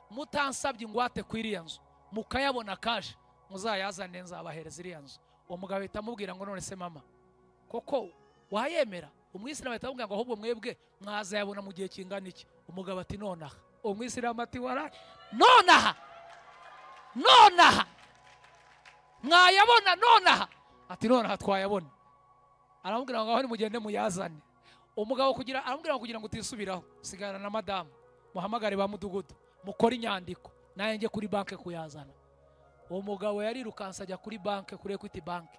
mutansabye ingwate ku iriya nzu, mukayabona kaje, muzayazane nzabahereza iriya nzu. Uwo mugabo ahita amubwira ngo none se mama koko wayemera? Umwisilamu ahita amubwira ngo ahubwo mwebwe mwazayabona mu gihe kingana iki? Umugabo ati nonaha. Umwisilamu ati waraye, nonaha, nonaha mwayabona, nonaha. Ati nonaha twayabona. Aramubwira ngo aho nimugende muyazane. Umugabo kugira aramubwira ngo kugira ngo utisubiraho, sigara na madamu, muhamagare ba mudugudu, mukore inyandiko, naye njye kuri banke kuyazana. Uwo mugabo yarirukansa ajya kuri banke, kuri Equity Bank,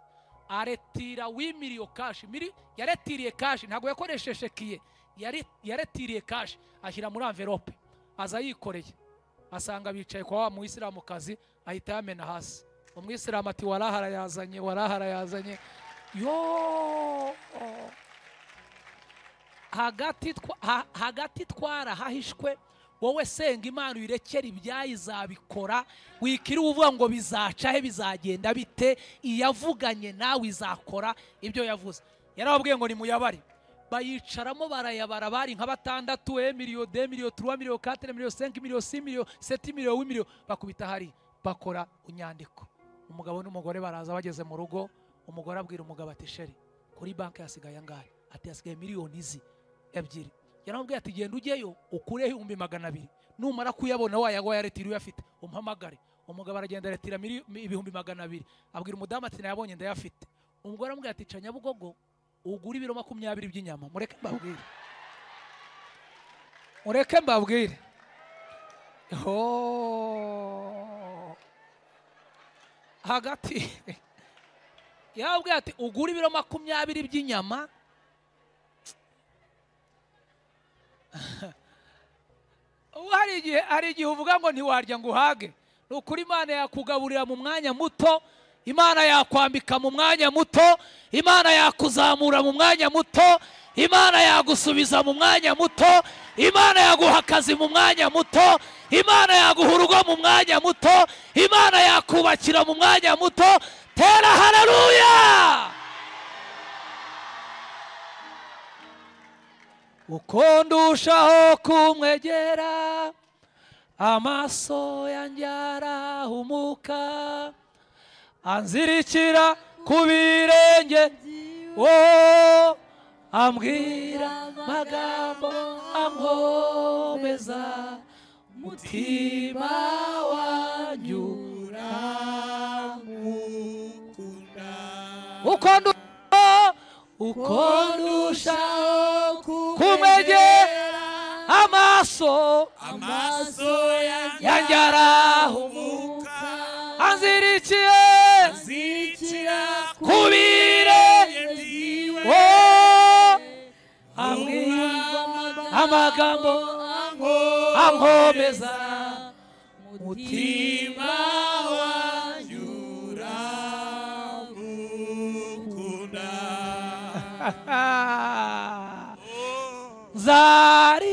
aretira 1 million cash. Yaretiriye cash, ntabwo yakoresheje chéquier, yaretiriye cash ashyira muri enveloppe, aza yikoreye, asanga bicaye kwa wa muyisilamukazi, ahita yamena hasi. Umwisilamu ati: "Warahara yazanye, warahara yazanye." Yo, hagati twarahahishwe. Wowe senga Imana uyirekere ibyayo, izabikora. Wikiriwe uvuga ngo bizaca he, bizagenda bite? Iyavuganye nawe izakora ibyo yavuze. Yarababwiye ngo nimuyabare, bayicaramo barayabara, bari nka batandatu: 1 million, 2 millions, 3 millions, 4 millions, 5 millions, 6 millions, 7 millions, 8 millions. Bakubita hari, bakora inyandiko. Umugabo n'umugore baraza. Bageze mu rugo, umugore abwira umugabo ati: "Chéri, kuri banki hasigaye angahe?" Ati: "Hasigaye miliyoni izi ebyiri." Yaramubwiye ati: "Genda ujyeyo ukureho 200,000, numara kuyabona wayagwa yaretira uyafite umpamagare." Umugabo aragenda aretira 200,000, abwira umudamu ati: "Nayabonye, ndayafite." Umugore aramubwira ati: "Ca Nyabugogo ugure ibiro 20 by'inyama." Mureke mbabwire, mureke mbabwire. Oh. Hagati yababwiye ati: "Ugure ibiro 20 by'inyama." Ubu hari igihe uvuga ngo ntiwarya ngo uhage. Ni ukuri, Imana yakugaburira mu mwanya muto, Imana yakwambika mu mwanya muto, Imana yakuzamura mu mwanya muto, Imana yagusubiza mu mwanya muto, Imana yaguha akazi mu mwanya muto, Imana yaguha urugo mu mwanya muto, Imana yakubakira mu mwanya muto. Tera haleluya! Uko ndushaho kumwegera, amaso yanjye arahumuka, anzirikira ku birenge, wo ambwira amagambo ankomeza, mutima wanjye uramukunda. Uko ndushaho kumwegera, amaso amaso yanjye arahumuka, anzirikiye anzirikira ku birenge, byiwe, wo ambwira amagambo ankomeza, mutima wanjye uramukunda. Zari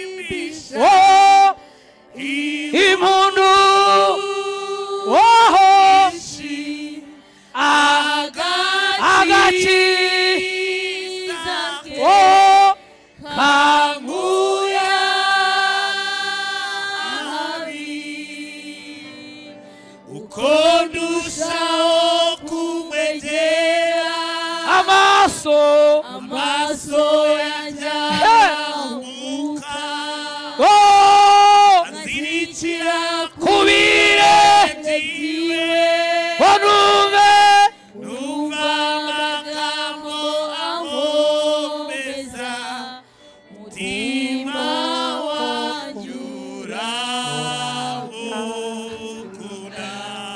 Irimbisha oh impundu oho agakiza oh kanguya. Uko ndushaho kumwegera, amaso amaso yanjye arahumuka, oh anzirikira ku birenge byiwe, ngo numve numva amagambo ankomeza, mutima wanjye uramukunda.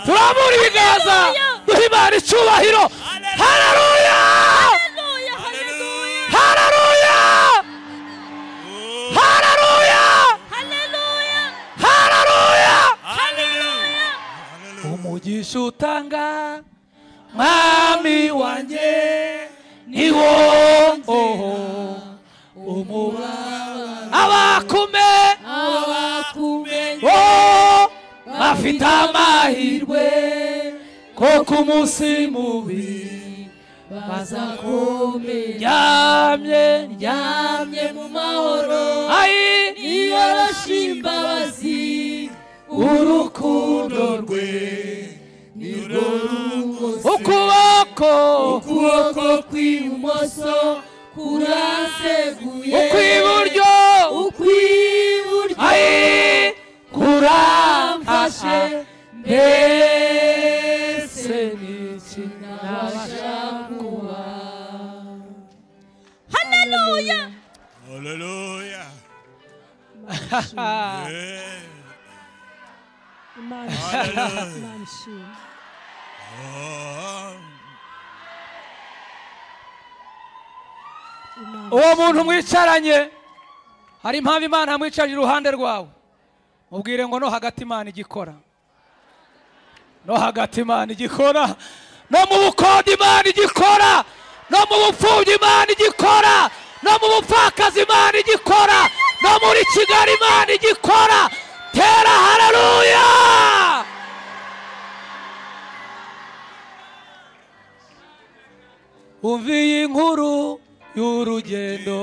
Turamura ibiganza, duha Imana icyubahiro. Haleluya, haleluya, haleluya, haleluya! Umugisha utanga, Mwami wanjye, ni wo umubabaro. Abakume abakumenye oh bafite amahirwe, ko ku munsi mubi bazakomera. Ryamye, ryamye ryamye mu mahoro, ayi niyoroshe imbabazi, urukundo rwe nirwo rungose. Ukuboko ukuboko kw'ibumoso kuranseguye, ukw'iburyo ukw'iburyo ayi kuramfashe, kuramfashe. Mbese niki nabasha nabasha kuba? Haleluya. Haleluya. Imana ishimwe. Uwo muntu mwicaranye hari impamvu Imana yamwicaje iruhande rwawe, mubwire ngo no hagati Imana igikora, no hagati Imana igikora, no mu bukode Imana igikora, no mu bupfubyi Imana igikora, no mu bupfakazi Imana igikora, no muri Kigali Imana igikora. Tera haleluya! Umva iyi nkuru y'urugendo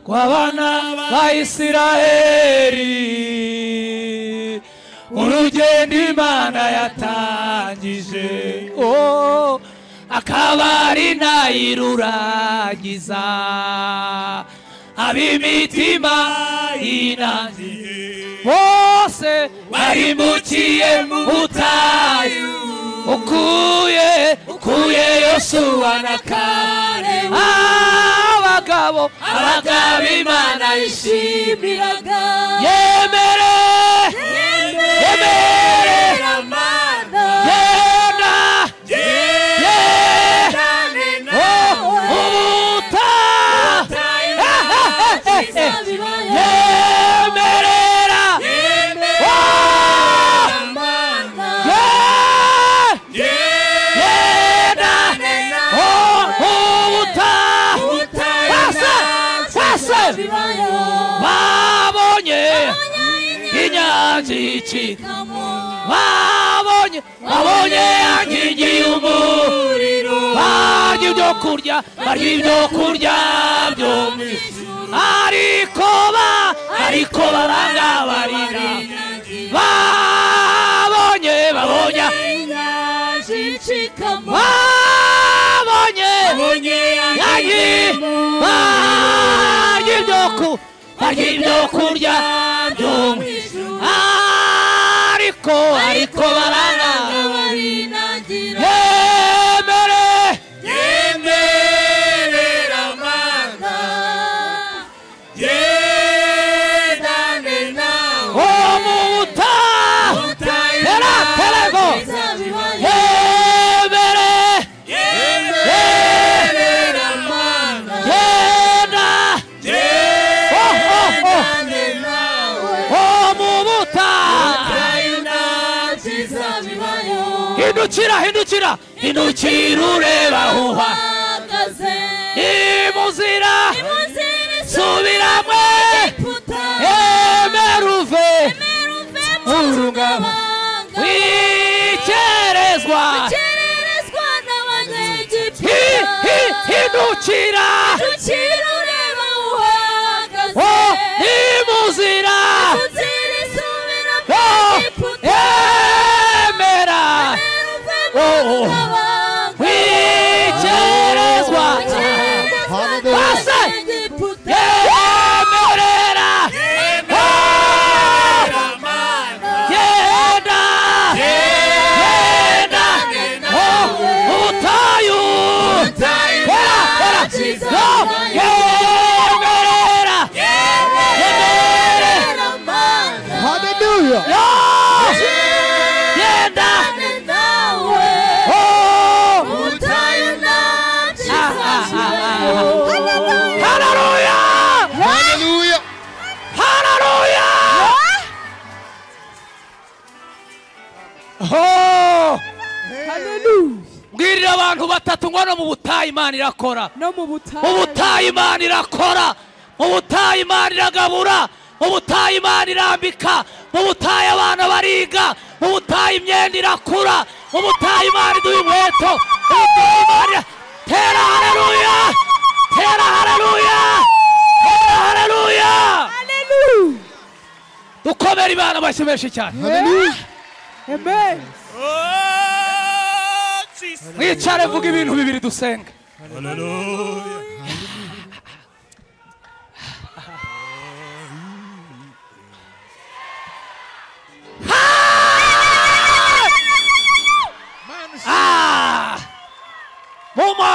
rw'abana ba Isiraheli, urugendo Imana yatangije, oh, akaba ari nayirurangiza, ab'imitima inangiye bose barimbukiye mu butayu, ukuye Yosuwa na Kalebu, abagabo Imana yishimiraga, yemere Mana, genda yemerera babonye inyanja icikamo, babonye inkingi y'umuriro, barya ibyo kurya, barya ibyo kurya byo mu ijuru, ariko baranga barira, babonye inyanja icikamo, babonye barya ibyo kurya byo mu ijuru, ariko baranga barinagira, yemerera Mana, gendane nawe mu butayu, yemerera Mana, genda gendane nawe mu butayu. Hindukira, hindukira, hindukira ureba aho uhagaze, nimuzira subiramwe, emera uve mu rungano wikerezwa, hindukira, nimuzira emera wikerezwa, yemerera, genda ubutayu, yemerera, Hallelujah. Genda Hallelujah! Hallelujah! Hallelujah! Oh! Hallelujah! Mbwirira abantu batatu ngo no mu butayu Imana irakora. No mu butayu. Mu butayu Imana irakora. Mu butayu Imana iragabura. Mu butayu Imana irambika. Mu butayu abana bariga. Mu butayu imyenda irakura. Mu butayu Imana iduha inkweto. Mu butayu Imana tera haleluya! Tera haleluya! Tera haleluya! Haleluya! Dukomere Imana amashyi menshi cyane. Haleluya! Amen. Mwicare mvuga ibintu bibiri dusenga. Haleluya.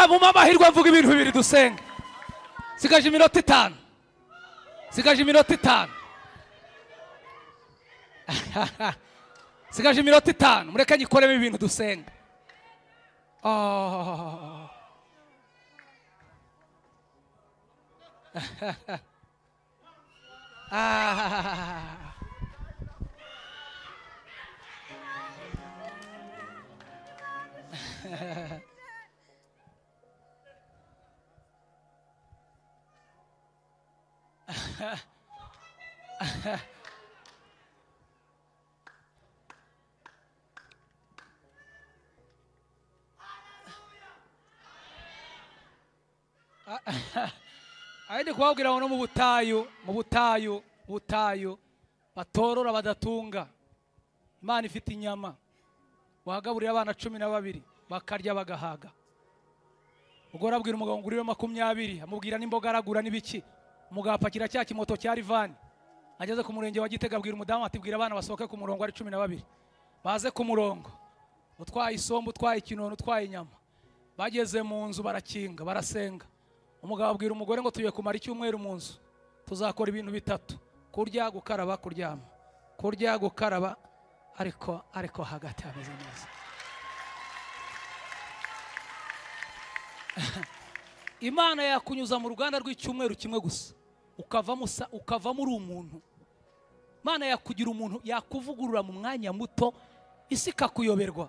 Muma amahirwe mvuga ibintu bibiri dusenga. Sigaje iminota 5. Sigaje iminota 5. Sigaje iminota 5, mureke nyikoremo ibintu dusenga. Aende kubabwira ngo no mu butayu, mu butayu batorora badatunga. Imana ifite inyama, wagaburira abana 12 bakarya bagahaga. Ubwo arabwira umugabo ngo uriwe 20, amubwira n'imboga aragura n'ibiki. Umugabo apakira cya kimoto cya Rivani, ageze ku murenge wa Gitega abwira umudamu ati bwira abana basohoke ku murongo ari 12 baze ku murongo, utwaye isombe, utwaye ikinono, utwaye inyama. Bageze mu nzu barakinga barasenga. Umugabo abwira umugore ngo tugiye kumara icyumweru mu nzu, tuzakora ibintu bitatu: kurya, gukaraba, kuryama. Kurya, gukaraba, ariko hagati hameze neza. Imana yakunyuza mu ruganda rw'icyumweru kimwe gusa, ukavamo uri umuntu. Imana yakugira umuntu, yakuvugurura mu mwanya muto, isi ikakuyoberwa.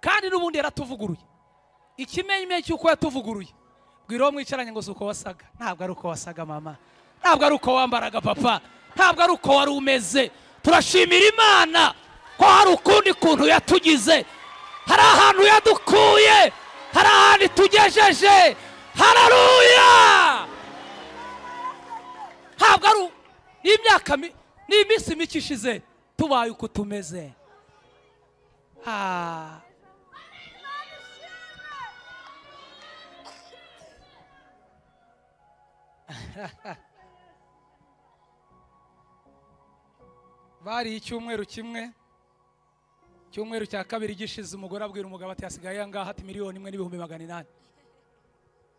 Kandi n'ubundi yaratuvuguruye. Ikimenyetso cy'uko yatuvuguruye, bwira uwo mwicaranye ngo si uko wasaga. Ntabwo ari uko wasaga mama, ntabwo ari uko wambaraga papa, ntabwo ari uko wari umeze. Turashimira Imana ko hari ukundi kuntu yatugize, hari ahantu yadukuye, hari ahantu tugejeje. Haleluya! Ntabwo ari imyaka, ni iminsi mike ishize tubaye uko tumeze. Bari icyumweru kimwe, icyumweru cya kabiri gishize, umugore abwira umugabo ati hasigaye angaha? Ati 1,800,000.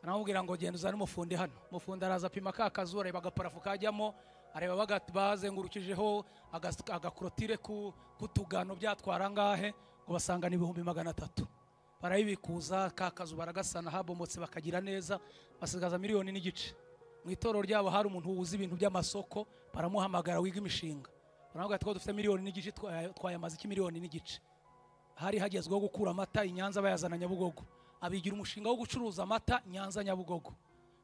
Aramubwira ngo genda uzane umufundi hano. Umufundi araza apima ka kazu, areba agaparafu kajyamo, areba bazengurukijeho agakorotire k'utugano byatwara angahe, ngo basanga ni 300,000. Barayibikuza ka kazu baragasana, habomotse bakagira neza, basigaza 1.5 miliyoni. Mu itorero ryabo hari umuntu wuzi ibintu by'amasoko, baramuhamagara wiga imishinga. Baramubwira ati ko dufite 1.5 miliyoni, twayamaze iki 1.5 miliyoni. Hari hagezweho gukura amata i Nyanza bayazana Nyabugogo. Abigira umushinga wo gucuruza amata Nyanza Nyabugogo.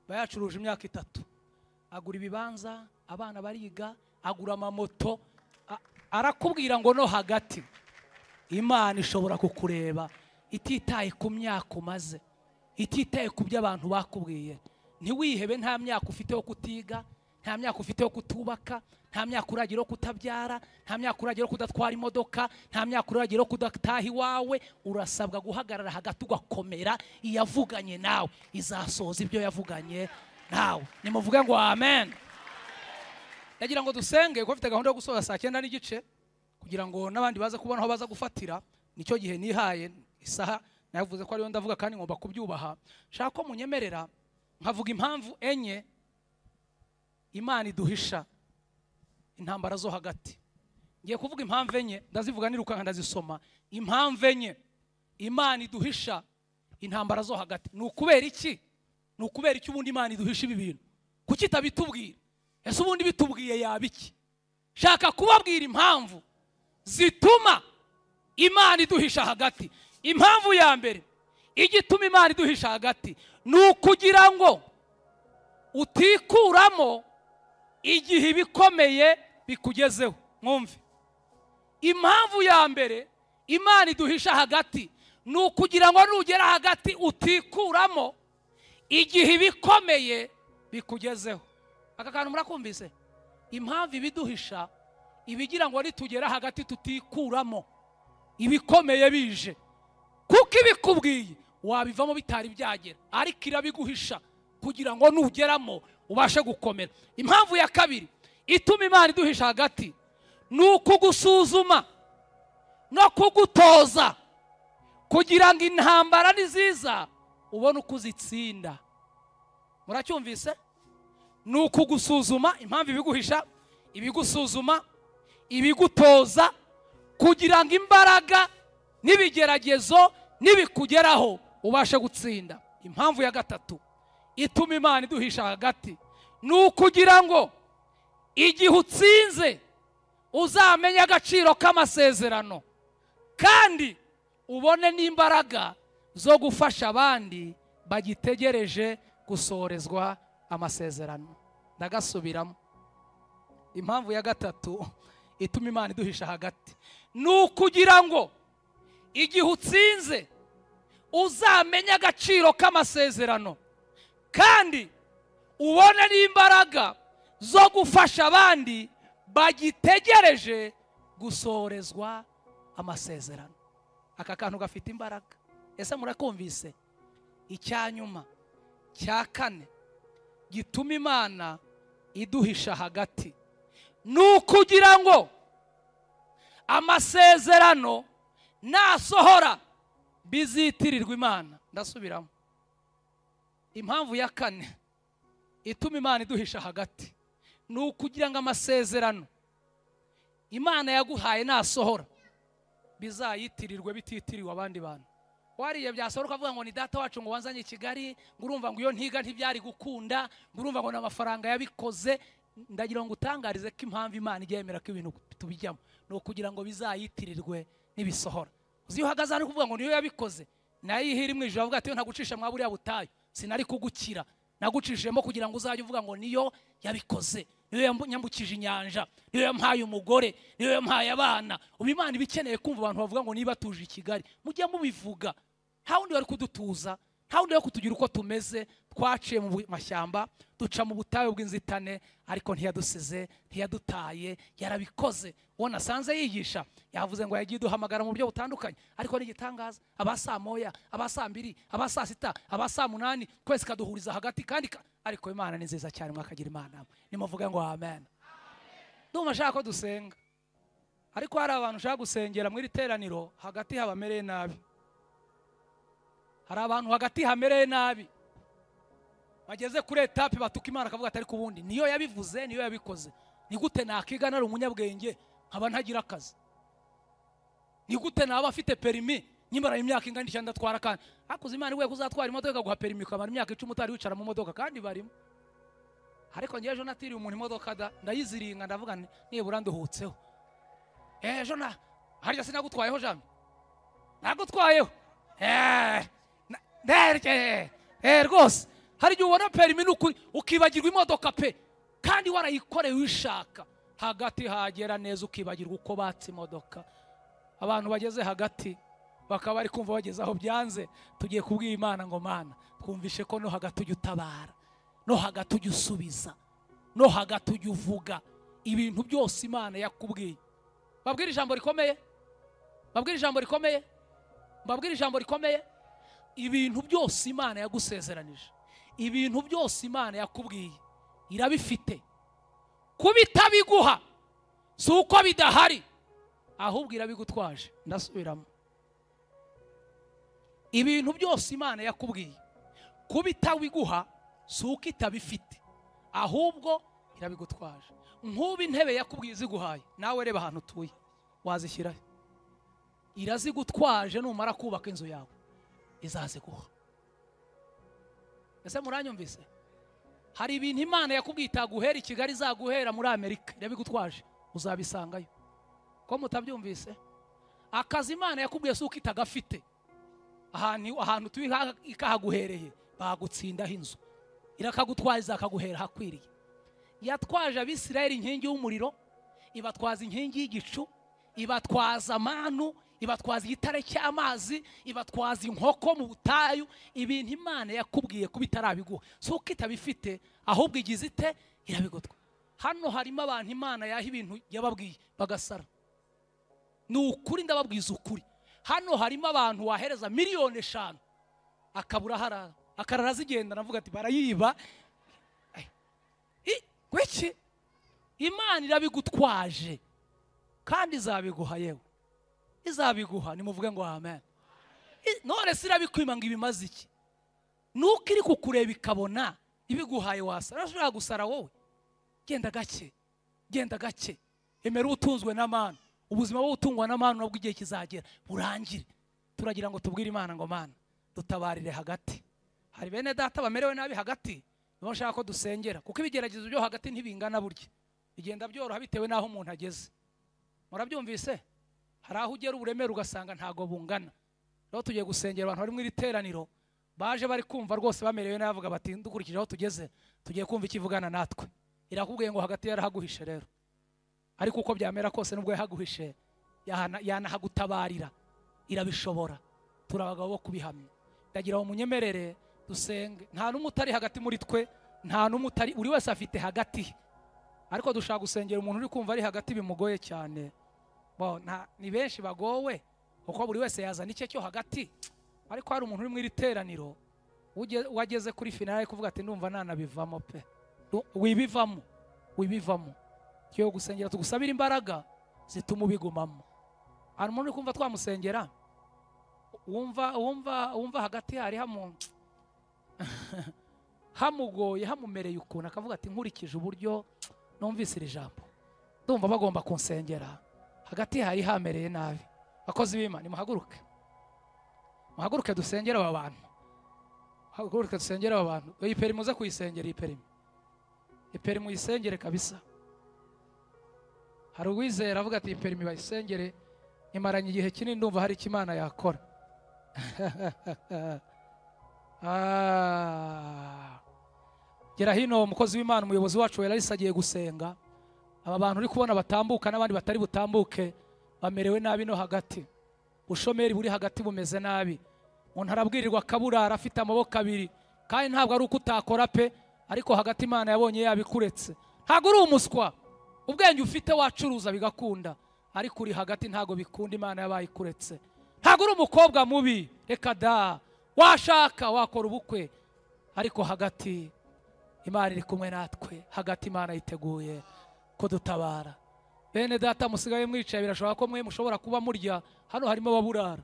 Bayacuruje imyaka 3. Agura ibibanza, abana bariga, agura amamoto. Arakubwira ngo no hagati Imana ishobora kukureba ititaye ku myaka umaze, ititaye ku byo abantu bakubwiye. Ntiwihebe, nta myaka ufite yo kutiga, nta myaka ufite yo kutubaka, nta myaka uragira yo kutabyara, nta myaka uragira yo kudatwara imodoka, nta myaka uragira yo kudataha iwawe. Urasabwa guhagarara hagati ugakomera. Iyavuganye nawe izasohoza ibyo yavuganye nawe. Nimuvuge ngo amen. Ndagira ngo dusenge kuko mfite gahunda yo gusoza saa 9:15, kugira ngo n'abandi baza kubona aho baza gufatira. Nicyo gihe nihaye isaha, navuze ko ariyo ndavuga kandi ngomba kubyubaha. Shaka ko munyemerera nkavuga impamvu 4 Imana iduhisha intambara zo hagati. Ngiye kuvuga impamvu 4, ndazivuga nirukanka ndazisoma. Impamvu 4 Imana iduhisha intambara zo hagati. Ni ukubera iki? Ni ukubera iki ubundi Imana iduhisha ibi bintu? Kuki itabitubwira? Ese ubundi bitubwiye yaba iki? Shaka kubabwira impamvu zituma Imana iduhisha hagati. Impamvu ya mbere igituma Imana iduhisha hagati ni ukugira ngo utikuramo igihe ibikomeye bikugezeho. Mwumve, impamvu ya mbere Imana iduhisha hagati ni ukugira ngo nugera hagati utikuramo igihe ibikomeye bikugezeho. Aka kantu murakumvise? Impamvu ibiduhisha ibigira ngo nitugera hagati tutikuramo ibikomeye bije, kuko ibikubwiye wabivamo bitari byagera, ariko irabiguhisha kugira ngo nugeramo ubashe gukomera. Impamvu ya kabiri ituma Imana iduhisha hagati ni ukugusuzuma no kugutoza kugira ngo intambara niziza ubone uko uzitsinda. Muracyumvise? Ni ukugusuzuma. Impamvu ibiguhisha, ibigusuzuma, ibigutoza Kugira ngo imbaraga n'ibigeragezo nibikugeraho ubashe gutsinda. Impamvu ya gatatu ituma Imana iduhisha hagati ni ukugira ngo igihe utsinze uzamenye agaciro k'amasezerano kandi ubone n'imbaraga zo gufasha abandi bagitegereje gusorezwa amasezerano. Ndagasubiramo. Impamvu ya gatatu ituma Imana iduhisha hagati ni ukugira ngo igihe utsinze uzamenye agaciro k'amasezerano kandi ubone n'imbaraga zo gufasha abandi bagitegereje gusorezwa amasezerano. Aka kantu gafite imbaraga. Ese murakumvise? Icyanyuma cya kane gituma Imana iduhisha hagati ni ukugira ngo amasezerano nasohora bizitirirwa Imana. Ndasubiramo. Impamvu ya kane ituma Imana iduhisha hagati ni ukugira ngo amasezerano Imana yaguhaye nasohora bizayitirirwe bititiriwe abandi bantu. Wariye byasohoka ukavuga ngo ni data wacu ngo wanzanye i Kigali, ngo urumva ngo iyo ntiga ntibyari gukunda, ngo urumva ngo n'amafaranga yabikoze. Ndagira ngo utangarize ko impamvu Imana ijya yemera ko ibintu tubijyamo ni ukugira ngo bizayitirirwe nibisohora. Uzi iyo uhagaze hano kuvuga ngo niyo yabikoze, nayo ihiri mu ijuru avuga ati ntagucisha mwa buriya butayu, sinari kugukira, nagucishijemo kugira ngo uzajye uvuga ngo niyo yabikoze, niyo yanyambukije inyanja, niyo yampaye umugore, niyo yampaye abana. Ubu Imana ibikeneye kumva abantu bavuga ngo niba tuje i Kigali, mujye mubivuga. Nta wundi wari kudutuza, nta wundi wari kutugira uko tumeze. Twaciye mu mashyamba, duca mu butayu bw'inzitane, ariko ntiyadusize, ntiyadutaye, yarabikoze. Uwo nasanze yigisha yavuze ngo yagiye duhamagara mu buryo butandukanye, ariko ni igitangaza. Aba saa moya, aba saa mbiri, aba saa sita, aba saa munani, kwezi kaduhuriza hagati kandi ariko Imana ni nziza cyane, mwakagira Imana. Nimuvuge ngo amen. Ndumva nshaka ko dusenga, ariko hari abantu ushaka gusengera mu iri teraniro hagati habamereye nabi. Hari abantu hagati hamereye nabi bageze kuri etape batuka Imana akavuga ati ariko ubundi niyo yabivuze, niyo yabikoze. Ni gute nakiga nari umunyabwenge nkaba ntagira akazi? Ni gute naba afite perimi nyimara imyaka ingana icyenda ndatwara kandi hakuze Imana iwe kuzatwara imodoka ikaguha perimi ukamara imyaka 10 utari wicara mu modoka kandi barimo. Ariko ngewe ejo natiriye umuntu imodoka da ndayiziringa ndavuga nibura nduhutseho. Ejo na harya sinagutwayeho jamwe, nagutwayeho rwose. Hari igihe ubona perimi n'ukuri ukibagirwa imodoka pe, kandi warayikoreye uyishaka. Hagati hagera neza ukibagirwa uko batse imodoka. Abantu bageze hagati bakaba bari kumva bageze aho byanze, tugiye kubwira Imana ngo Mana twumvishe ko no hagati ujya utabara, no hagati ujya usubiza, no hagati ujya uvuga ibintu byose Imana yakubwiye. Babwira ijambo rikomeye, babwira ijambo rikomeye, babwira ijambo rikomeye. Ibintu byose Imana yagusezeranije, ibintu byose Imana yakubwiye irabifite. Kubitabiguha si uko bidahari, ahubwo irabigutwaje. Ndasubiramo. Ibintu byose Imana yakubwiye kubitabiguha si uko itabifite, ahubwo irabigutwaje. Nk'ubu intebe yakubwiye iziguhaye, nawe reba ahantu utuye wazishyirahe? Irazigutwaje. Numara kubaka inzu yawe izaziguha. Ese muranyumvise? Hari ibintu Imana yakubwiye itaguhera i Kigali izaguhera muri Amerika, irabigutwaje, uzabisangayo. Ko mutabyumvise? Akazi Imana yakubwiye si uko itagafite, ahantu utuye ikahaguhereye bagutsindaho inzu, irakagutwaza izakaguhera hakwiriye. Yatwaje Abisirayeli inkingi y'umuriro, ibatwaza inkingi y'igicu, ibatwaza amanu, ibatwaza igitare cy'amazi, ibatwaza inkoko mu butayu. Ibintu Imana yakubwiye kuba itarabiguha si uko itabifite, ahubwo igize ite? Irabigutwa. Hano harimo abantu Imana yaha ibintu yababwiye bagasara. Ni ukuri, ndababwiza ukuri. Hano harimo abantu wahereza 5,000,000 akabura harara, akarara zigenda, navuga ati barayiba. Gwiki Imana irabigutwaje kandi izabiguha. Yewe izabiguha, nimuvuge ngo amen. None se irabikwima ngo ibimaze iki? Nuko iri kukureba ikabona ibiguhaye wasara. Urashobora gusara wowe? Genda gake, genda gake, emera utunzwe n'amana. Ubuzima bwo gutungwa n'amanu nabwo igihe kizagera burangire. Turagira ngo tubwire Imana ngo Mana dutabarire hagati. Hari bene data bamerewe nabi hagati, nibo nshaka ko dusengera, kuko ibigeragezo byo hagati ntibingana burya, bigenda byoroha bitewe n'aho umuntu ageze. Murabyumvise? Hari aho ugera uburemere ugasanga ntago bungana. Rero tugiye gusengera abantu bari mu iri teraniro baje bari kumva rwose bamerewe nabi, bavuga bati dukurikije aho tugeze tugiye kumva ikivugana natwe. Irakubwiye ngo hagati yarahaguhishe rero, ariko uko byamera kose nubwo yahaguhishe yanahagutabarira, irabishobora. Turi abagabo bo kubihamya. Ndagira ngo munyemerere dusenge. Nta n'umwe utari hagati muri twe, nta n'umwe utari, buri wese afite hagati. Ariko dushaka gusengera umuntu uri kumva ari hagati bimugoye cyane. Bo ni benshi bagowe, kuko buri wese yazana icye cyo hagati. Ariko hari umuntu uri mu iri teraniro wageze kuri finale kuvuga ati ndumva nanabivamo pe. Wibivamo, wibivamo. Cyo gusengera tugusabira imbaraga zituma ubigumamo. Hari umuntu uri kumva twamusengera, wumva hagati hari hamugoye, hamumereye ukuntu, akavuga ati nkurikije uburyo numvise iri jambo ndumva bagomba kunsengera. Hagati hari hamereye nabi. Bakozi b'Imana nimuhaguruke, muhaguruke dusengere aba bantu, haguruke dusengere aba bantu. Iyi peri muze kuyisengera, iyi peri, iperi muyisengere kabisa. Hari uwizera avuga ati iyi peri bayisengere, imaranye igihe kinini ndumva hari icyo Imana yakora. Gera hino umukozi w'Imana, umuyobozi wacu Elisa agiye gusenga. Aba bantu uri kubona batambuka n'abandi batari butambuke bamerewe nabi no hagati. Ubushomeri buri hagati bumeze nabi. Umuntu arabwirirwa akaburara afite amaboko abiri, kandi ntabwo ari uko utakora pe, ariko hagati Imana yabonye yabikuretse. Ntabwo uri umuswa, ubwenge ufite wacuruza bigakunda, ariko uri hagati ntabwo bikunda, Imana yabayikuretse. Ntabwo uri umukobwa mubi, reka da, washaka wakora ubukwe, ariko hagati Imana iri kumwe natwe. Hagati Imana yiteguye kudutabara. Bene data musigaye mwicaye, birashoboka ko mwe mushobora kuba murya, hano harimo ababurara.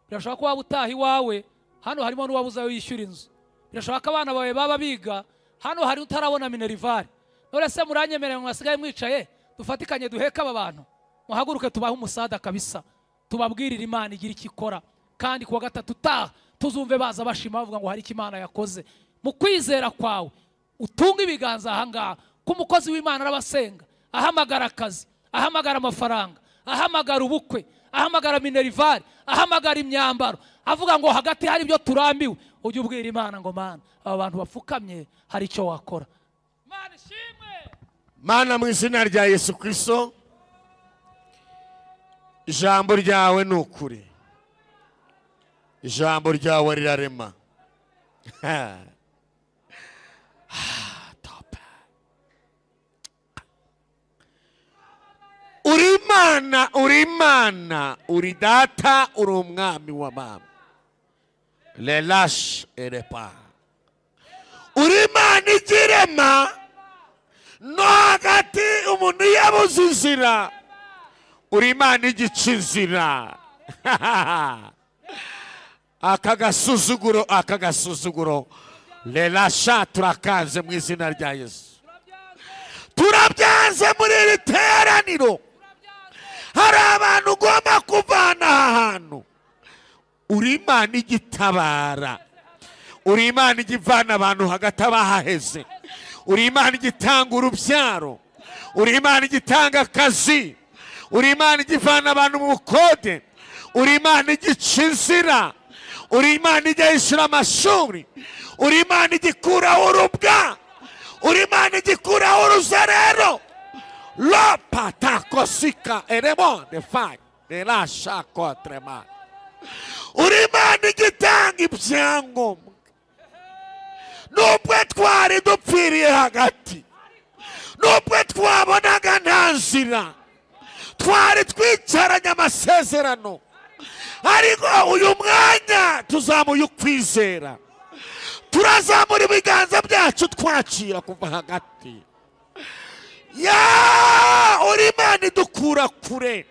Birashoboka ko waba utaha iwawe, hano harimo n'uwabuze ayo yishyura inzu. Birashoboka ko abana bawe baba biga, hano hari utarabona minerivare. None se muranyemerera ngo mwasigaye mwicaye, dufatikanye duheke aba bantu? Muhaguruke tubahe umusada kabisa, tubabwirire Imana igira icyo ikora. Kandi kuwa gatatu utaha tuzumve baza bashima bavuga ngo hari icyo Imana yakoze. Mu kwizera kwawe utunga ibiganza aha ngaha, ko umukozi w'Imana arabasenga, ahamagara akazi, ahamagara amafaranga, ahamagara ubukwe, ahamagara minerivare, ahamagara imyambaro, avuga ngo hagati hari ibyo turambiwe. Ujye ubwira Imana ngo Mana, aba bantu bapfukamye hari icyo wakora. Mana ishimwe. Mana, mu izina rya Yesu Kristo, ijambo ryawe ni ukuri, ijambo ryawe rirarema. Uri Imana, uri Imana, uri data, uri umwami w'abami. Lelash erepa. Uri Imana igirema no hagati umuntu yabuze inzira, uri Imana igica inzira. Aka gasuzuguro, aka gasuzuguro, lelasha turakanze mu izina rya Yesu. Turabyanze muri iri teraniro. Hari abantu ugomba kuvana ahantu. Uri Imana igitabara, uri Imana igivana abantu hagati abahaheze, uri Imana igitanga urubyaro, uri Imana igitanga akazi, uri Imana igivana abantu mu bukode, uri Imana igica inzira, uri Imana ijya yishyura amashuri, uri Imana igikuraho urubwa, uri Imana igikuraho uruzerero. Lopatakosika eremo de fai de la shakotrema. Uri Imana igitanga ibyangombwa. Nubwo twari dupfiriye hagati, nubwo twabonaga nta nzira, twari twicaranye amasezerano, ariko uyu mwanya tuzamuye ukwizera, turazamura ibiganza byacu twakira kuva hagati. Ya uri Imana idukura kure,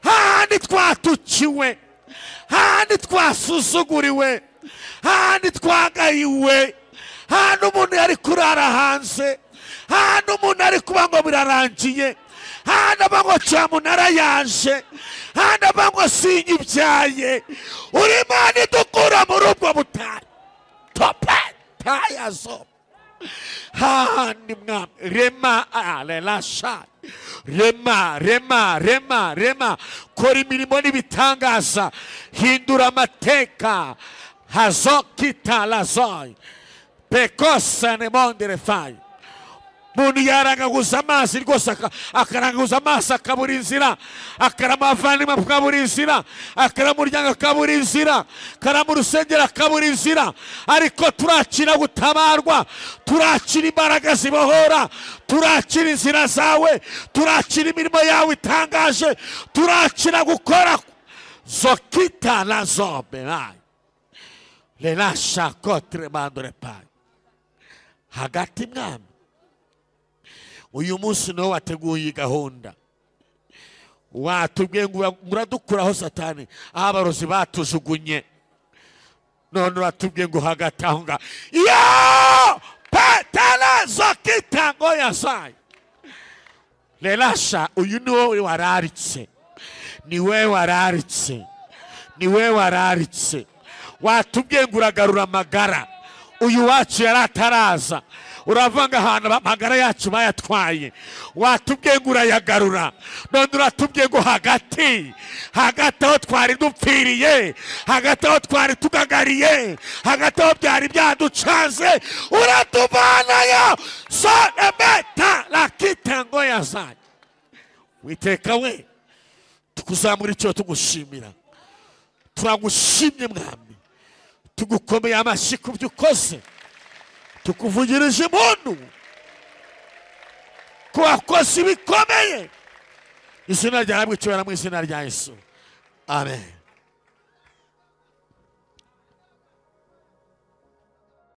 hahandi twatukiwe, hahandi twasuzuguriwe, hahandi twagayiwe, hahandi umuntu yari kurara hanze, hahandi umuntu ari kuba ngo birarangiye, Hano bango cyamunara yaje, hano bango sinyibyaye. Uri Imana idukura muri ubwo butayu. Tope tayazo. Handi mwami rema alelasha. Rema rema rema rema, kora imirimo n'ibitangaza, hindura amateka. Hazokita lazoi pekosa ne mondere fai. Muntu yarangaguza amazi rwose, akarangaguza amaso akabura inzira, akarama abavandimwe akabura inzira, akarama umuryango akabura inzira, akarama urusengero akabura inzira. Ariko turakira gutabarwa, turakira imbaraga zibohora, turakira inzira zawe, turakira imirimo yawe itangaje, turakira gukora. Zokita lazobe lelasha kotre mandore pai. Hagati mwami, uyu munsi niwo wateguye gahunda. Watubwiye ngo muradukuraho Satani, aho abarozi batujugunye. None uratubwiye ngo hagati aho ngaho yo petala zokitango yasai lelasha. Uyu niwo wararitse, niwe wararitse, niwe wararitse. Watubwiye ngo uragarura amagara. Uyu wacu yarataraza, uravanga ahantu amagara yacu bayatwaye. Watubwiye ngo urayagarura, none uratubwiye ngo hagati hagati aho twari dupfiriye, hagati aho twari tugagariye, hagati aho byari byaducanze, uratuvanayo. Sonemeta lakitango yazanye. Witeka we, tukuzamura icyo tugushimira. Turagushimye mwami, tugukomeye amashyi ku byo ukoze, tukuvugirije impundu ku wakoze ibikomeye. Izina ryawe icyubahiro mu izina rya Yesu, amen.